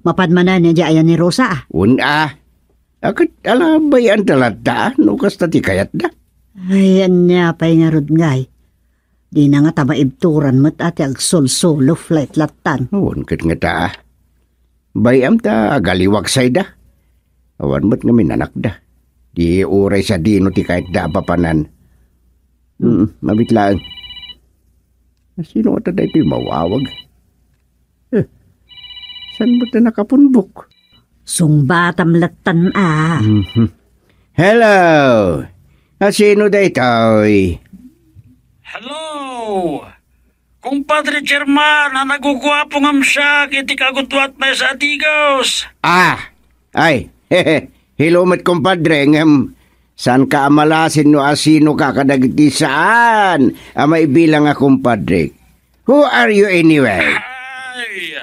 mapan manen iti ayan ni Rosa, a? Wen, a. A, ket ala, bay-anta latta, a, no kasta ti kayatda. Ay, ania pay ngarud ngay? Dina ngata maibturan met a ti agsulsolo flight lattan. Wen, ket ngata, a. Bay-am ta agaliwak sayda. Awan met ngamin anakda. Di uray sadino ti kayatda a papanan. Hmm, mabit laeng. Sino ngata daytoy mawawag? Eh, saan met ta nakapunbok? Sungbatam lattan, a. Mhm. Hello! A, sino daytoy? Hello! Kumpadre German, a naguguapo ngem siak iti kagudua maysa a digos. Ah! Ay, hello met, kumpadre, ngem saanka a malasin no asinoka kadagiti saan a maibilang a kumpadre. Who are you anyway? Ay,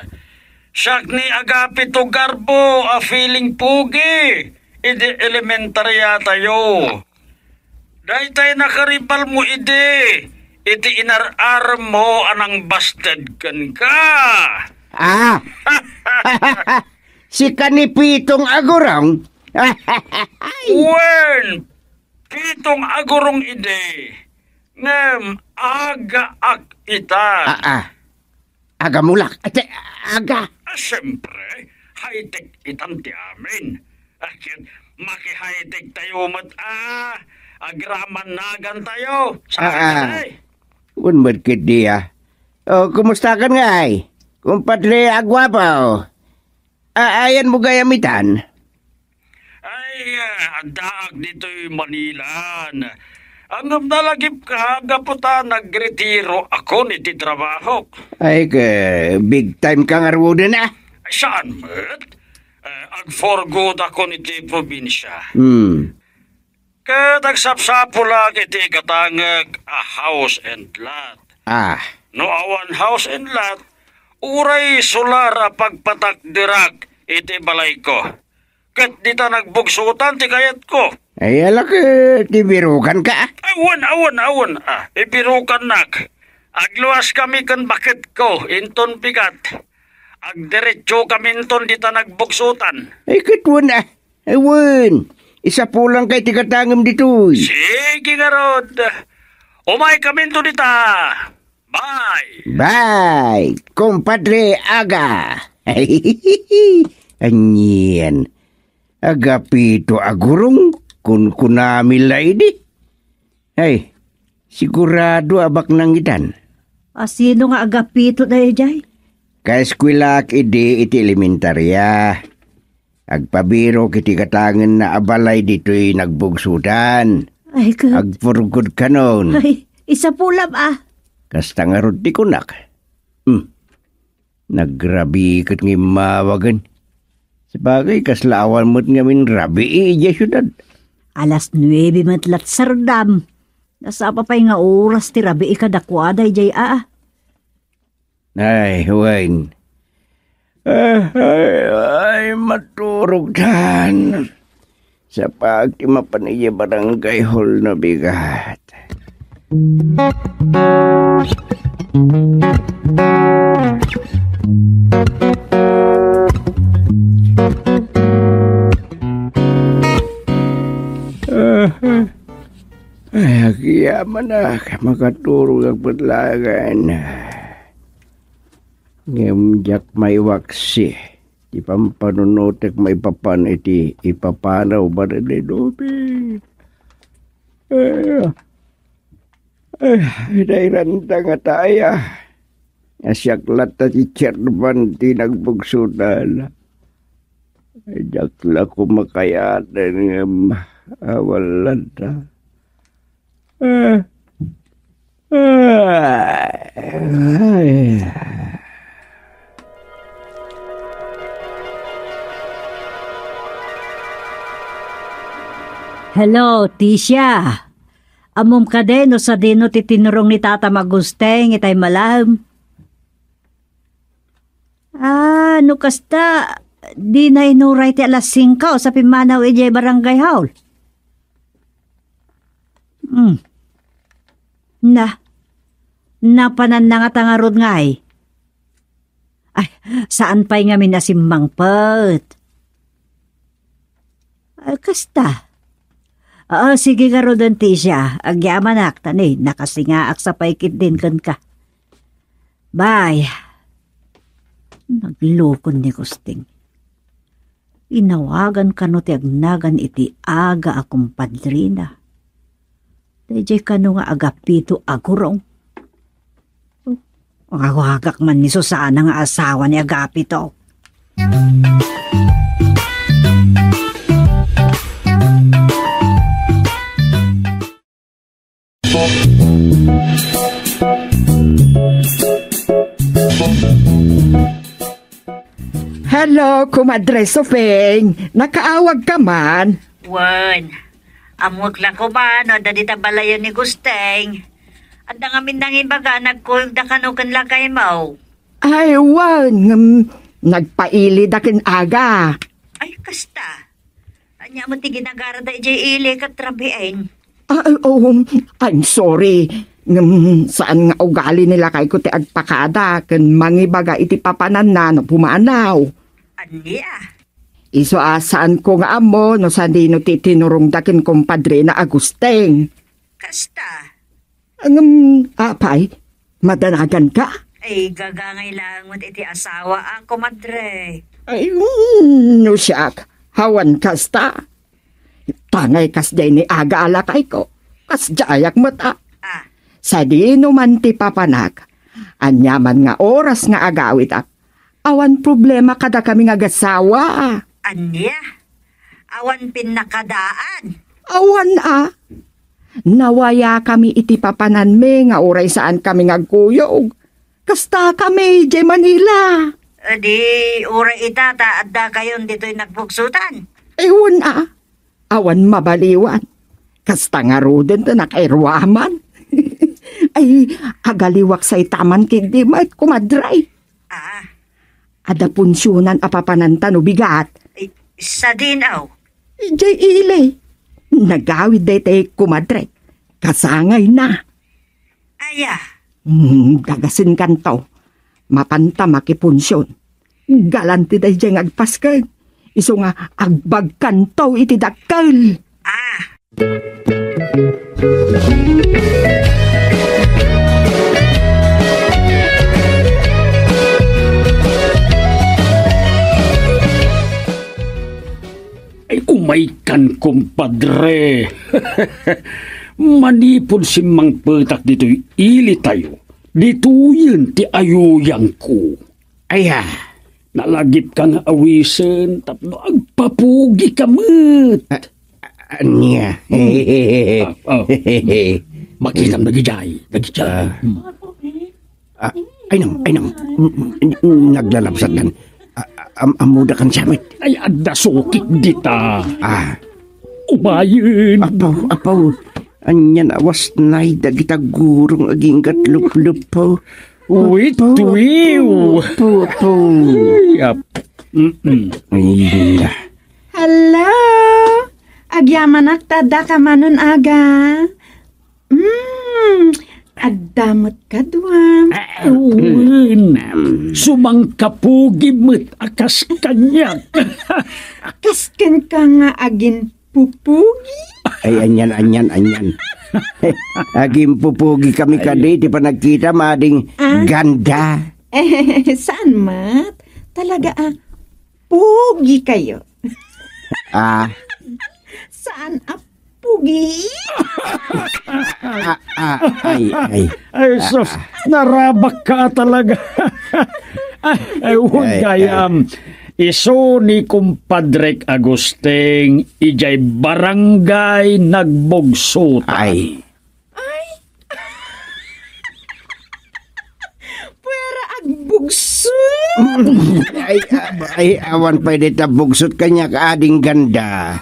siak ni Agapito Garbo a feeling pogi idi elementarya tayo. Daytay nakaribalmo idi iti inar-armo a nangbasted kenka. Ah! Sika ni Pitong Agurong? Wen, Pitong Agurong idi, ngem agaak ita. Ah, ah. Agamulak. Ate, aga. Ah, siyempre, high-tech itan ti amin. Ah, ket maki-high-tech tayo met, a. Agramannagan tayo. Sa Ah, ah. Wen met ketdi, a. O, kumustakan ngay, kumpadre a guapo? A, ayanmo gayam itan? Ay, ah, addaak ditoy Manila. Ngem nalagipka gapu ta nagretiro akon iti trabahok. Ay, ke, big time ka ngaruden, a? Saan met? Eh, ag-for good akon iti probinsia. Hmm. Ket agsapsapulak iti igatangek a house and lot. Ah. No awan house and lot, uray solar a pagpatakderak iti balayko. Ket dita nagbugsotan ti kayatko. Ay, ala ket ibirukanka, a? Awan, awan, awan. Ah, ibirukannak. Agluaskami ken baketko inton bigat. Agdiretsokami inton dita nagbugsotan. Ay, ket wen, a. Ay, wen, isapulanka iti gatangem ditoy. Sige ngarud. Umaykaminto dita. Bye. Bye, kumpadre Aga. Anian? Agapito Agurong, kunkunami la idi. Ay, sigurado a baknang itan. A, sino nga Agapito daydiay? Kaeskuelaak idi iti elementarya. Agpabirok iti gatangenna a balay ditoy nagbugsotan. Ay, ket Agpurgod kanon. Ay, isapulam, a. Kasta ngarud ti kunak. Hmm. Nagrabiket nga immawagen. Bagay, kasla awan met ngamin rabii idiay siudad. Alas nuebe met lat sardam. Nasapa pay nga oras ti rabii kadakuada idiay a. Ay, wen. Ay, ay, ay, maturogtan. Sapaak ti mapan idiay barangay hall no bigat. Ay, agyamanak, makaturog ak met laengen. Ngem diak maiwaksi ti pampanunotek maipapan iti ipapanaw barili dumi. Ay, ay, nairanta nga taya. Nga siak latta ti chairman ti nagbugsotan. Ay, diak la kumakayaten ngem awan latta. Ah. Ah. Ay. Hello, Tisha. Ammom kadi no sadino ti tinurong ni Tata Agusteng itay malem? Ah, no kasta, dina inuray ti alas singko sa pimmanaw idiay barangay hall. Hmm. Na, napananna ngata ngarud ngay. Ay, saan pay ngamin a simmangpet. Ah, kasta. Ah, sige ngaruden, Tisha. Agyamanak, ta ni, nakasingaak sa pay ketdin kenka. Bye. Naglukon ni Gusting. Inawagan kano ti agnagan iti aga a kumpadrina. Daydiay kano nga Agapito a gurong. Awagak man ni Susana nga asawa ni Agapito. Hello, Kumadre Soping. Nakaawag ka man? Wen, ammok la koma no adda dita balayen ni Gusteng. Adda ngamin nangibaga a nagkuyogda kano ken lakaymo. Ay, wen, ngem nagpailida ken aga. Ay, kasta. Ania met ti ginagarada idiay ili ket rabiin? Ah, ay, oh, I'm sorry. Ngem saan nga ugali ni lakayko ti agpakada ken mangibaga iti papananna no pumanaw. Ania? Isu a saanko nga ammo no sadino ti tinurongda ken kumpadrina Agusting. Kasta. Ngem, apay, madanaganka? Ay, gagangay laeng met iti asawa a, kumadre. Ay, mm, no siak, awan kasta. Tangay kasdiay ni aga a lakayko. Kasdiayak met a. Ah. Sadino man ti papanak. Ania man nga oras nga agawidak. Awan problema kadakami nga agasawa. Ania? Awan pinnakadaan? Awan a. Nawayakami iti papananmi nga uray saankami nga agkuyog. Kastakami idiay Manila. Di uray ita ta addakayon ditoy nagbugsotan? Ay, wen a. Awan mabaliwan. Kasta ngaruden ta nakairuaman. Ay, agaliwak sa itaman ket di met, kumadre. Ah. Adda punsionan a papananta no bigat. Ay, sadino? Idiay ili. Nagawid daytay kumadre. Kasangayna. Aya. Hmm, dagasenkanto. Mapanta makipunsion. Galanti daydiay nga agpasken. Isu nga agbagkanto iti dakkel. Ah. Ay, umaykan, kumpadre. Manipud simmangpetak ditoy ilitayo, ditoyen ti ayuyangko. Aya, nalagipka nga awisen tapno agpapugika met. A-, a-, ania? Ah, ah. Makitam dagidiay, dagidiay. Ah. Hmm. Ah, ay, nam, ay, nam. N-, n-, naglalabsatdan. Ah, ah, am-, ammoda kan siya met. Ay, adda sukit dita. Ah. Umayen. Apaw, apaw. Anian a wasnay dagita gurong aginggat luplupaw. Wait, apaw, wiw. Apaw, apaw. Ay, ap-, mm-mm. Ay, na. Hello! Agyamanak ta adda ka manen, aga. Mm, adda met kaduam. Ah, wen. Sumangkapugi met a kas kaniak. Kas kenka nga agin pupugi? Ay, anian, anian, anian. Agin pupugi kami kadi ti panagkita, mading Ah? ganda. Eh, saan met? Talaga, ah, pugi kayo. Ah. Saan a pugi? Ah, ah, ay, ay. Ay, sus, narabak ka talaga. Ay, ay, huwag Ay, gayam. Isu ni kumpadrek Agusting, ijay barangay Nagbugsutan. Ay. Ay. Puera agbugso. Ay, ab-, ay, awan pay dita bugsot kaniak, ading ganda.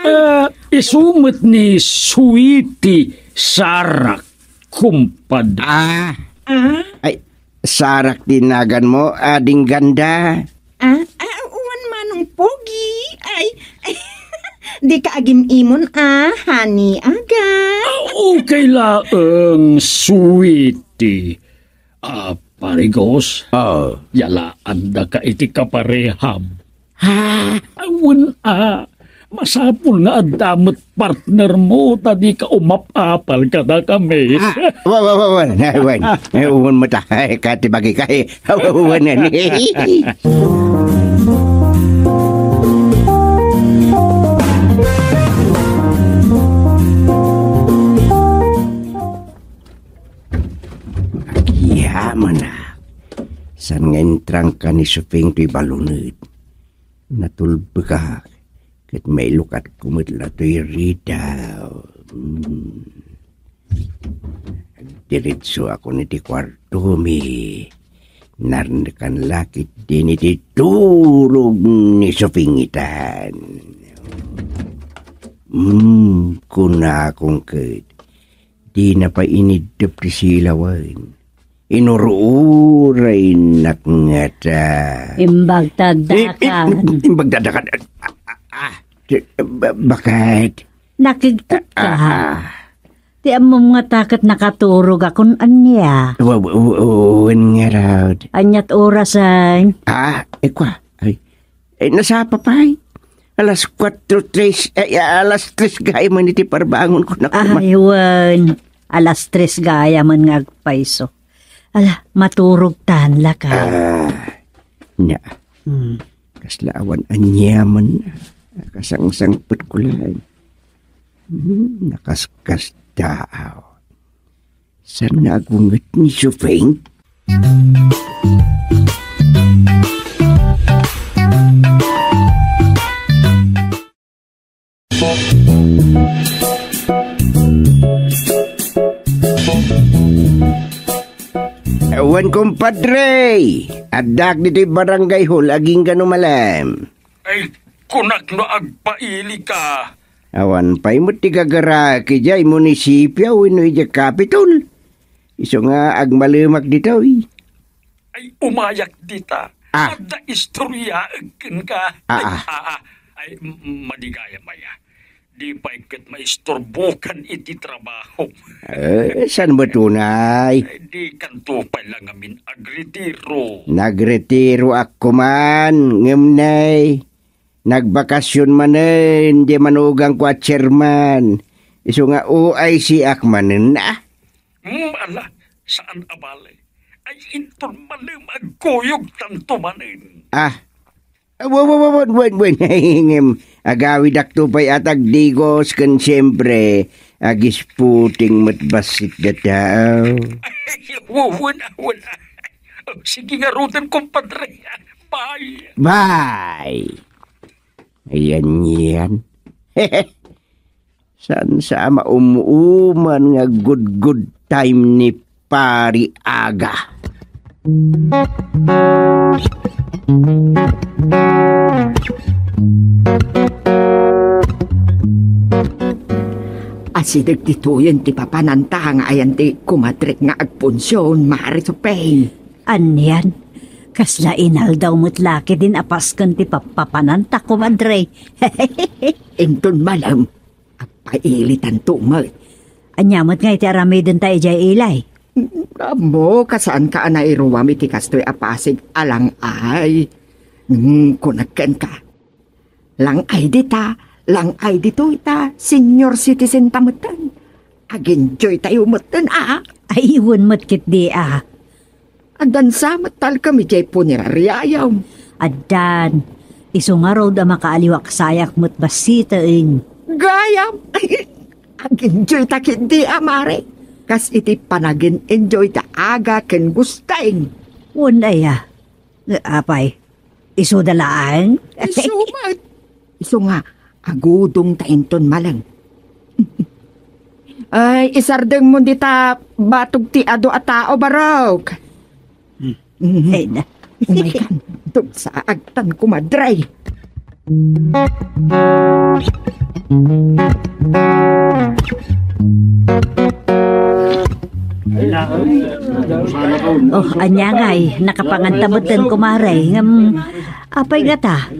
Ah, isu met ni Sweetie Sarak, kumpad. Ah. Ah? Ay, Sarak ti naganmo, ading ganda. Ah, ah, wen manong pogi. Ay, ay, di ka agim-imon, ah, honey, aga. Ah, okay laeng, sweetie. Ah, Pare Gus, Oh. yalaanda ka iti kapareham. Ha? Awan a, masapul nga adda met partner mo, ta di ka umap-apal kadakami. Ah, wa, wa, wa, wa, na, wan. Eh, wan mo ta. Ay, kati bagi ka, eh. Wa, wa, wa, na, ni. Agyamanak. Saan nga intrangka ni Suping toy baluned? Natulbekak, ket mailukatko met la toy rida. Hmm. Agdiritsuakon iti kuartomi. Narnekan la ketdin iti turog ni Supingitan. Hmm, kunakon ket, dina pay iniddep ti silawen. Inur-uraynak ngata. Imbagta addaka. I-, i-, imbagta addaka. Ah, ah, ah. Ba-, bakit? Nakigtot ka. Ah, ah. Ti ammom ngata ket nakaturogakon ania? Wa-, wa-, wa-, wen ngarud. Aniat orasen? Ah, ikua. Ay, Eh, nasapa pay. Alas kuatro tres, ay, alas tres gayam iti parbangonko, naku, ma- Ay, wen. Alas tres gayam nga agpayso. Ala, maturogtan la ka. Ah, nia. Hmm. Kasla awan aniaman. Kasangsangpetko laeng. Hmm, nakaskasdaaw. Saan nga agunget ni Suping? Wen, kumpadre, addak ditoy barangay hall, agingga no malem. Ay, kunak no agpaili ka. Awan pay met ti gagaraek idiay munisipio wenno idiay Capitol. Isu nga agmalemak ditoy. Ay, umayak dita. Ah. Adda istoryaek kenka. Ah, Ay, ah. ah, ah. Ay, m-, madi gayam aya. Di pay ket maisturbokan iti trabaho. Eh, saan met unay? Ay, di kanto pay la ngamin agretiro. Nagretiroak koman, ngem nay, nagbakasyon manen diay manugangko a chairman. Isu nga O I C ak manen, ah. Hmm, ala, saan a bale. Ay, inton malem agkuyog tanto manen. Ah. Wa-, wa-, wa-, wen, wen, wen. Ngem, agawidakto pay a tagdigos ken siempre, agisputing met bassit dataw. Wa-, wen, wen. Oh, sige ngaruden, kumpadre. Bye. Bye. Ayan yan. Saan sa maum-uman nga good, good time ni Pari Aga? Asideg ditoyen ti papananta nga ayan ti kumadrek nga agpunsion, Mare Supeng. Anian? Kasla inaldaw met la ketdin a pasken ti papapananta, kumadre. Inton malem, agpailitanto met. Ania met ngay ti aramidenta idiay ilay? Ammo, kasaanka a nairuam iti kastoy a pasig a lang-ay. Hmm, kunak kenka. Lang-ay dita, lang-ay ditoy ta, senior citizen ta metten. Ag-enjoy tayo metten, a? Ay, wen met ketdi, a. Addan sa met talkem idiay punerariayo. Addan, isu ngarud a makaaliwak sayak met bassiten. Gayam! Ag-enjoy ta ketdi, a, Mare. Kas iti panagin-enjoy da Aga ken Gusting. Wen aya. Apay, isuda laeng? Isu met. Isu nga, agudong ta inton malem. Ay, isardengmo dita batog ti adu a tao, Barok. Hmm. Ay, na. Umaykan, dumsaagtan, kumadre. Oh, ania ngay, nakapangan ta metten, kumare, ngem apay ngata?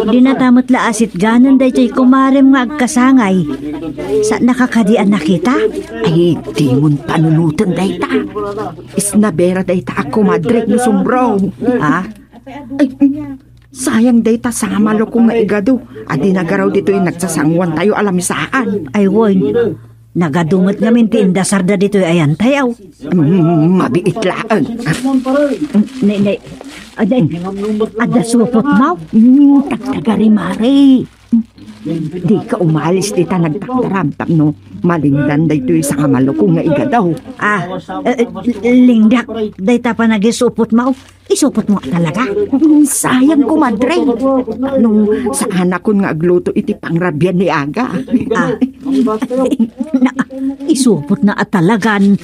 Dinata met la asitganen daytoy kumarem nga agkasangay. Saannaka kadi a nakita? Ay, dimon panunoten dayta. Isnabera dayta a kumadrek no sumbro. Ah? Ay, sayang dayta sanga malukong nga igado a di nagaraw ditoy nagsasanguantayo a lamisaan. Ay, wen. Nagadu met ngamin ti indasarda ditoy ayantayo. Mm, mabiit laeng. Ne, ne, aday, adda supot mo? Mm, tagtagari, Mare. Di ka umalis dita nagtakdaram tapno malingdan daytoy sanga malukong nga igado. Ah, eh, lingdak, dayta panagisupot mo. Isupot mo talaga? Sayang, kumadre. Nung saanakon nga agluto iti pangrabian ni Aga. Ah, na, isupot na a talagan.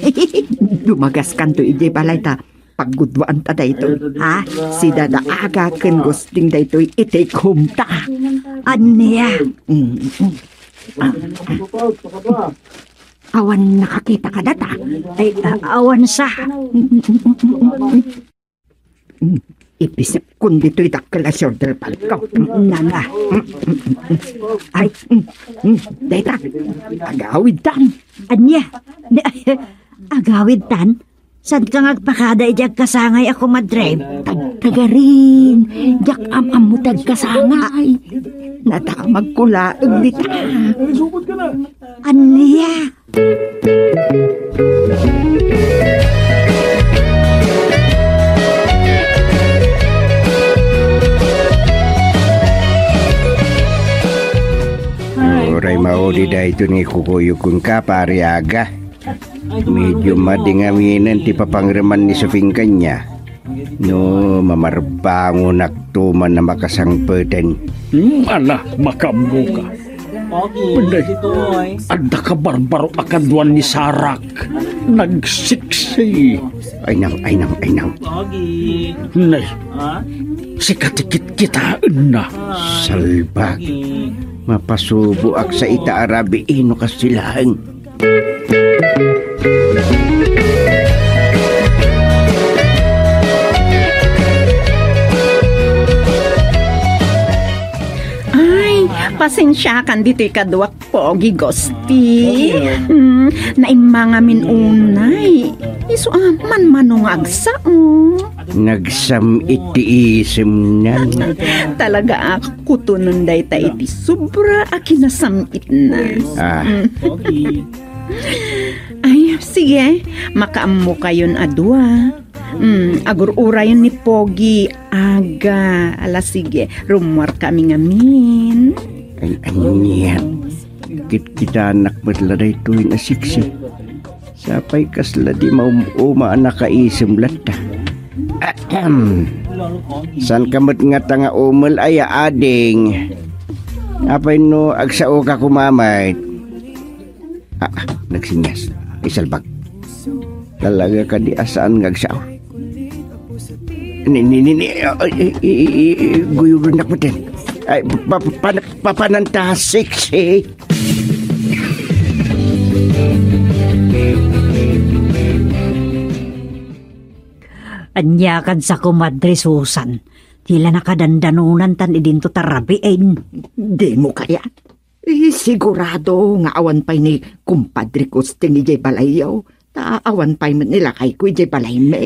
Dumagaskanto iti balay ta paggudwaan ta daytoy. Ha? Si Dada Aga ken Gusting daytoy iti kumta. Ania? Mm, mm. Ah, ah. Awan nakakita kadata. Ay, ah, awan sa. Mm, ipisipkon ditoy dakkel a shoulder pad ko. Nana. Ay, mm, mm, dayta. Agawidtan. Ania? Agawidtan? Saanka nga agpakada iti agkasangay a kumadre? Tagtagarin, diak am-ammo ti agkasangay. Nadamagko laeng dita. Ania? Uray maudi daytoy nga ikukuyog kenka, Pari Aga. Medyo madingaminen ti papangreman ni Suping kaniak. No mamarbangonakto man a makasangpeten. Hmm, ala, makaammoka. Nay, adda kabarbaro a kaduan ni Sarak. Nagsiksi. Ay nang, ay nang, ay nang. Nay, sika ti kitkitaenna. Salbag. Mapasuboak sa ita a rabii no kasta laeng. Ay, pasensiakan ditoy kaduak, Pogi Gusti. Hmm, naimmangamin unay. Isu a manmano nga agsao. Nagsam-it ti isemnan. Talaga a kutonen dayta iti sobra a kinasam-itna. Ah. Mm. Ay, sige. Makaammokayon a dua. Mm, agur-urayon ni Pogi, Aga. Ala, sige. Rummuarkami ngamin. Ay, anian. Kitkitanak met la daytoy a siksi. Sapay kasla di maum-uma a nakaisem latta. Ahem. Saanka met ngata nga umel aya, ading? Apay no agsaoka koma met? Ah, ah, nagsenyas. Ay, salbag. Talaga kadi a saan nga agsao? Ni, ni, ni, ni, ay, ay, ay, ay, guyurennak metten. Ay, pa, pa, pa, papananta, sexy. Ania kadsa, Kumadre Susan? Ti la nakadandanunan tan idinto ta rabii. Dimo kayat? Eh, sigurado nga awan pay ni Kumpadre Gusting idiay balayyo, ta awan pay met ni lakayko idiay balaymi.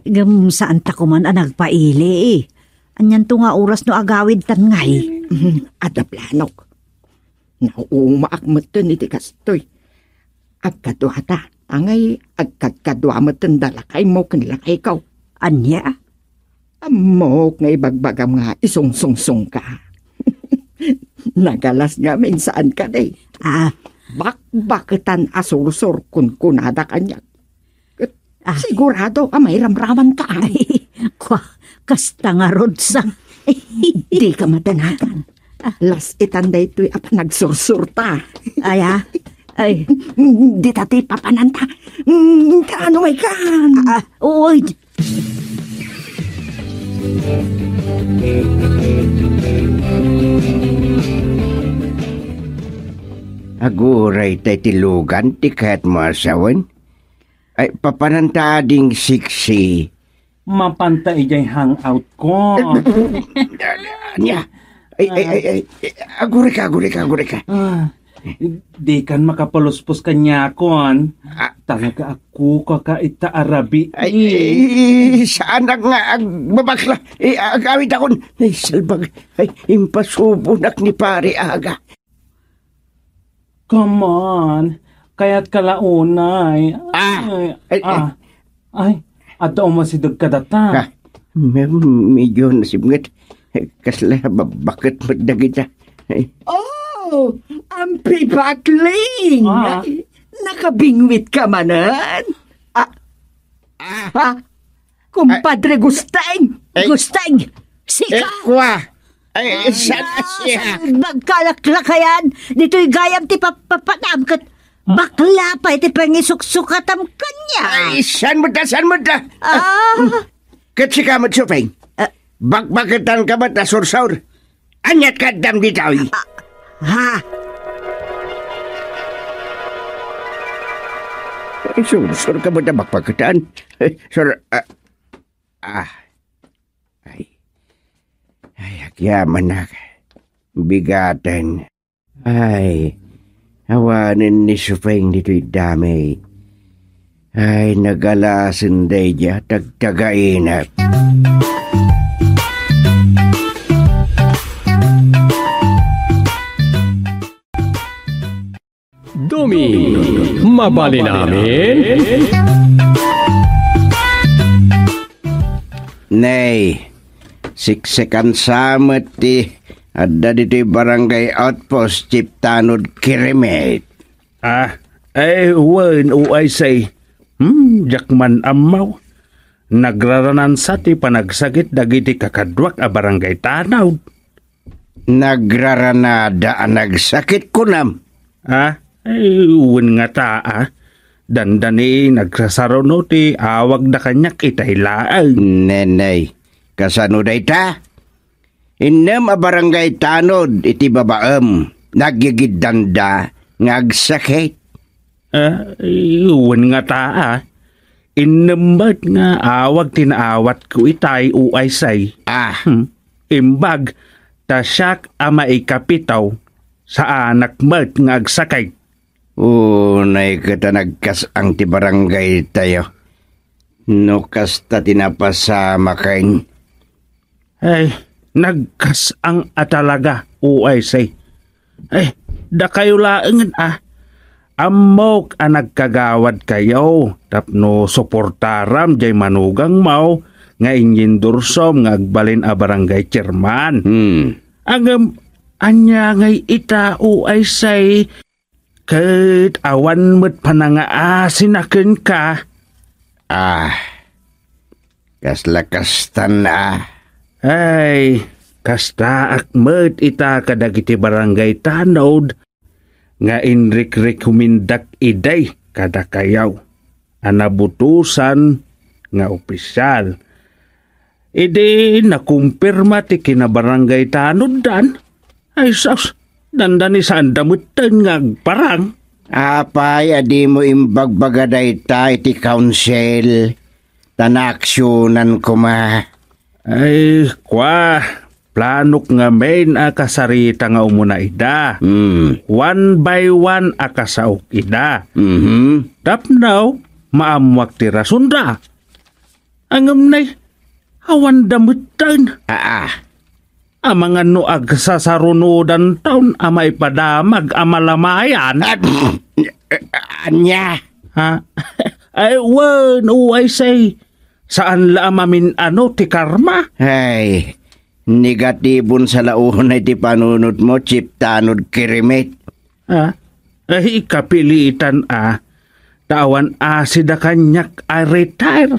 Ngem saanta koman a nagpaili. Anianto nga oras no agawidtan ngay? Hmm, adda planok. Nauumaak metten iti kastoy. Agkaduata, angay agkadkadua metten da lakaymo ken lakayko. Ania? Ammok nga ibagbagam nga isungsungsongka. Nagalas ngamin, saan kadi? Ah. Bakbaketan a sursor kunkunada kaniak. Ket Ah. sigurado a mairamramanka. Ay, kwa, kasta ngarud sa. Dika madanagan. Las-itan daytoy a panagsursurta. Ay, ah. Ay. Dita ti papananta. Mm, kaano may kan? Ah, uy. Aguray tay ti lugan ti kayatmo a sawen? Ay, papananta ading siksi. Mapanta idiay hangout ko. Ania? Ay, ay, ay, ay, agurika, agurika, agurika. Ah, dikan makapaluspos kaniakon. Ah. Talaga ako kakaita a rabii. Ay, ay, saanak nga agbabakla. Eh, agawid akon. Ay, salbag. Ay, impasubonak ni Pare Aga. Come on. Kayatka la unay. Ah! Ay, Ay, ay, ah. Ay, adda umasideg kadata. Ah, me-, medyo nasibnget. Kasla ba-, baket met dagita. Ay. Oh, Ampibakling! Ah. Ay, nakabingwit ka manen? Ah, Ah. Ha? Kumpadre Gusteng! Ay. Gusteng! Sika! Eh, kwa! Ay, ah, sana siya. Nagkalaklakayan! Ditoy gayam ti papapanam ket bakla pay ti pangisuksukatam kaniak. Ay, saan mo da, saan mo da? Ah. Ket sika met, Suping. Ah. Bakbaketan ka met a sursor. Aniat ka addam ditoy? Ah, ha? Ay, sursor ka met a bakbaketan. Eh, sur-, ah, ah. Ay. Ay, agyamanak. Bigaten. Ay, awanen ni Suping ditoy dami. Ay, nagalasen daydiay a tagtagainak. Dumi, mabalin amin? Nay, siksekan sa met ti adda ditoy Barangay Outpost, Chief Tanod Kirimit. Ah, ay, wen, uay say. Hmm, diak man ammaw. Nagraranan sa ti panagsakit dagiti kakaduak a Barangay Tanod. Nagraranada a nagsakit, kunam? Ah, ay, wen ngata, ah. Dandani nagsasaruno ti awagda kaniak itay laeng. Nenay, kasano dayta? Innem a Barangay Tanod iti babaem, nagyigiddanda nga agsakit. Ah, wen ngata, ah. Innem met nga awag ti naawatko itay, uay say. Ah. Hmm. Imbag, ta siak a maikapito, saanak met nga agsakit. Unay ket a nagkas-ang ti barangay tayo. No kasta ti napasamaken. Ay, nagkas-ang a talaga, uay say. Ay, dakayo laengen a. Ammok a nagkagawadkayo tapno suportaram jay manugangmo nga inyendorsom nga agbalin a barangay chairman. Hmm. Ngem, ania ngay ita, uay say, ket awan met panangaasina kenka. Ah, kasla kastan a. Ay, kastaak met ita kadagiti barangay tanod nga inrikrekomendak idi kadakayo a nabutosan nga opisial. Idi nakumpirma ti kinabarangay tanoddan, ay sus, dandani saanda metten nga agparang. Apay a dimo imbagbaga dayta iti council? Ta naaksionan koma. Ay, kua, planok ngamin a kasarita nga umuna ida. Mm. One by one a kasaok ida. Mhm. Tapno, maammuak ti rasonda. Ngem nay, awanda metten. Aa. Amangan no agsasarunodanton a maipadamag a malamayan. Ah, ania? Ha? Ay, wen, uwaysay. Saan la a mamin-ano ti karma? Ay, negatibon sa la unay ti panunotmo, Chief Tanod Kirimit. Ha? Ay, kapilitan a. Ta awan asida kaniak a retire.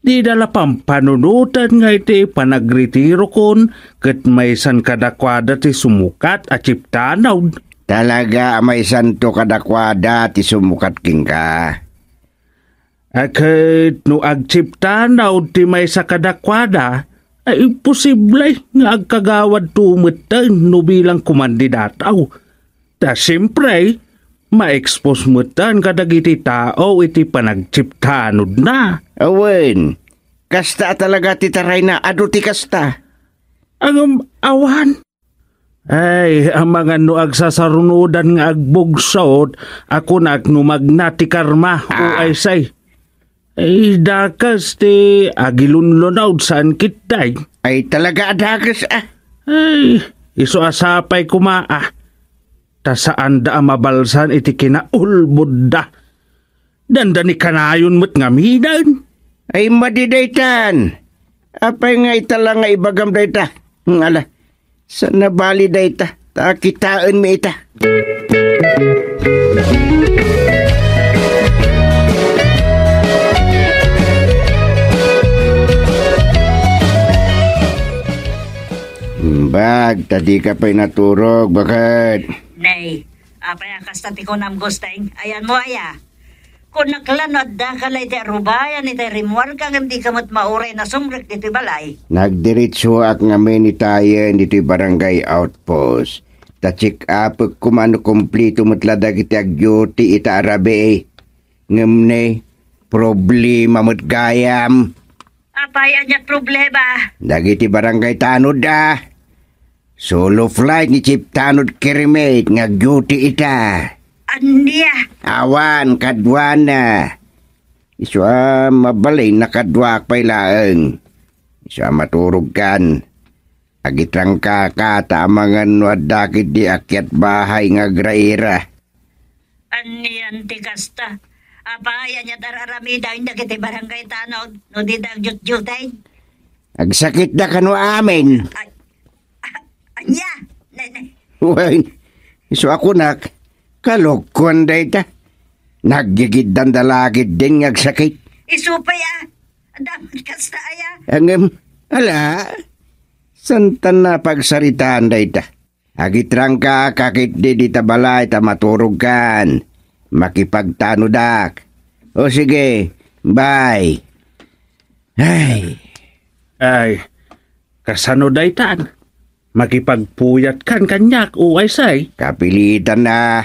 Dida la pampanunotan nga iti panagretirokon ket maysan kadakuada ti sumukat a Chief Tanod. Talaga a maysanto kadakuada ti sumukat kenka. A ket no ag-Chief Tanod ti maysa kadakuada, ay imposible nga agkagawadto metten no bilang kumandidato. Ta siempre, ma-expose metten kadagiti tao iti panag-Chief Tanodna. Awen, kasta a talaga ti tarayna, adu ti kasta. Ngem awan. Ay, amangan no agsasarunodan nga agbugsot, a kunak no magna ti karma, Ah. uwaysay. Ay, dakes ti agilunlunod saan ketdi. Ay, talaga a dakes, ah. Ay, isu a sapay koma, ah. Ta saanda a mabalsan iti kinaulbodda. Dandani kanayon met ngaminen. Ay, madi daytan. Apay nga ita la nga ibagam dayta? Ngala. Saan nabali dayta? Ta kitaenmi ita. Bag, ta dika pay naturog, baket. Nay, apay a kasta ti kunam, Gusteng? Ayanmo aya? Kunak la no addaka la iti arubayan iti rimmuarka ngem dika met mauray nasumrek ditoy balay. Nagdiretsoak ngamin itayen ditoy barangay outpost. Ta check-upek koma no kumplito met la dagiti agduty ita a rabii. Ngem ne, problema met gayam. Apay, ania ti problema? Dagiti barangay tanod a. Solo flight ni Chief Tanod Kirimit nga agduty ita. Ania? Awan, kaduana. Isu a mabalin a kaduak pay laeng. Isu a maturogkan. Agitrangkaka ta amangan no adda ketdi a kiat bahay nga agraira. Anian ti kasta? Apay, ania ti ar-aramiden dagiti barangay tanod no dida agdiutdiutay? Agsakitda kano amin. Ay, a-, ania? Ne, ne. Wen, isu a kunak, kalokuan dayta. Naggigiddanda la ketdin nga agsakit. Isu pay a, adda met kasta aya? Ngem, ala, saan ta napagsaritaan dayta? Agitrangkaka ketdi dita balay ta maturogkan. Makipagtanodak. O sige, bye. Ay. Ay, kasano daytan? Makipagpuyatkan kaniak, uwaysay? Kapilitan a.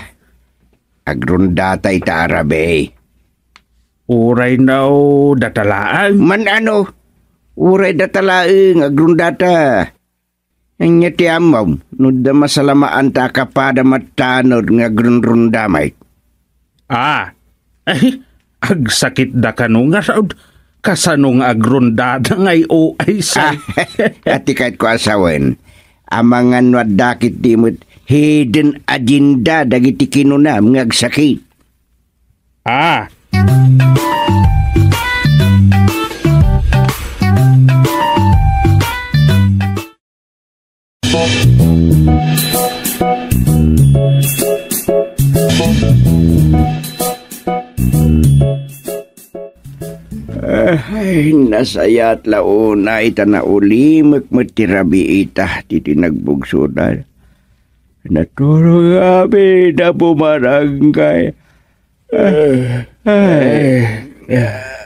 Agrondata ita a rabii. Uray no data laeng? Man-ano? Uray data laeng, agrondata. Ania ti ammom, no adda masalamaanta a kapada met tanod nga agronronda met? Ah, ay, agsakitda kano ngarud, kasano nga agrondada nga uwaysay? Ah, ati kayatko a sawen, amangan no adda ketdi met hidden agenda dagiti kinunam nga agsakit. Ah. Ay, nasayaat la unay ta naulimek met ti rabii ita, ti tinagbugsoda. Naturog amin a bumarangay. Ay, ay,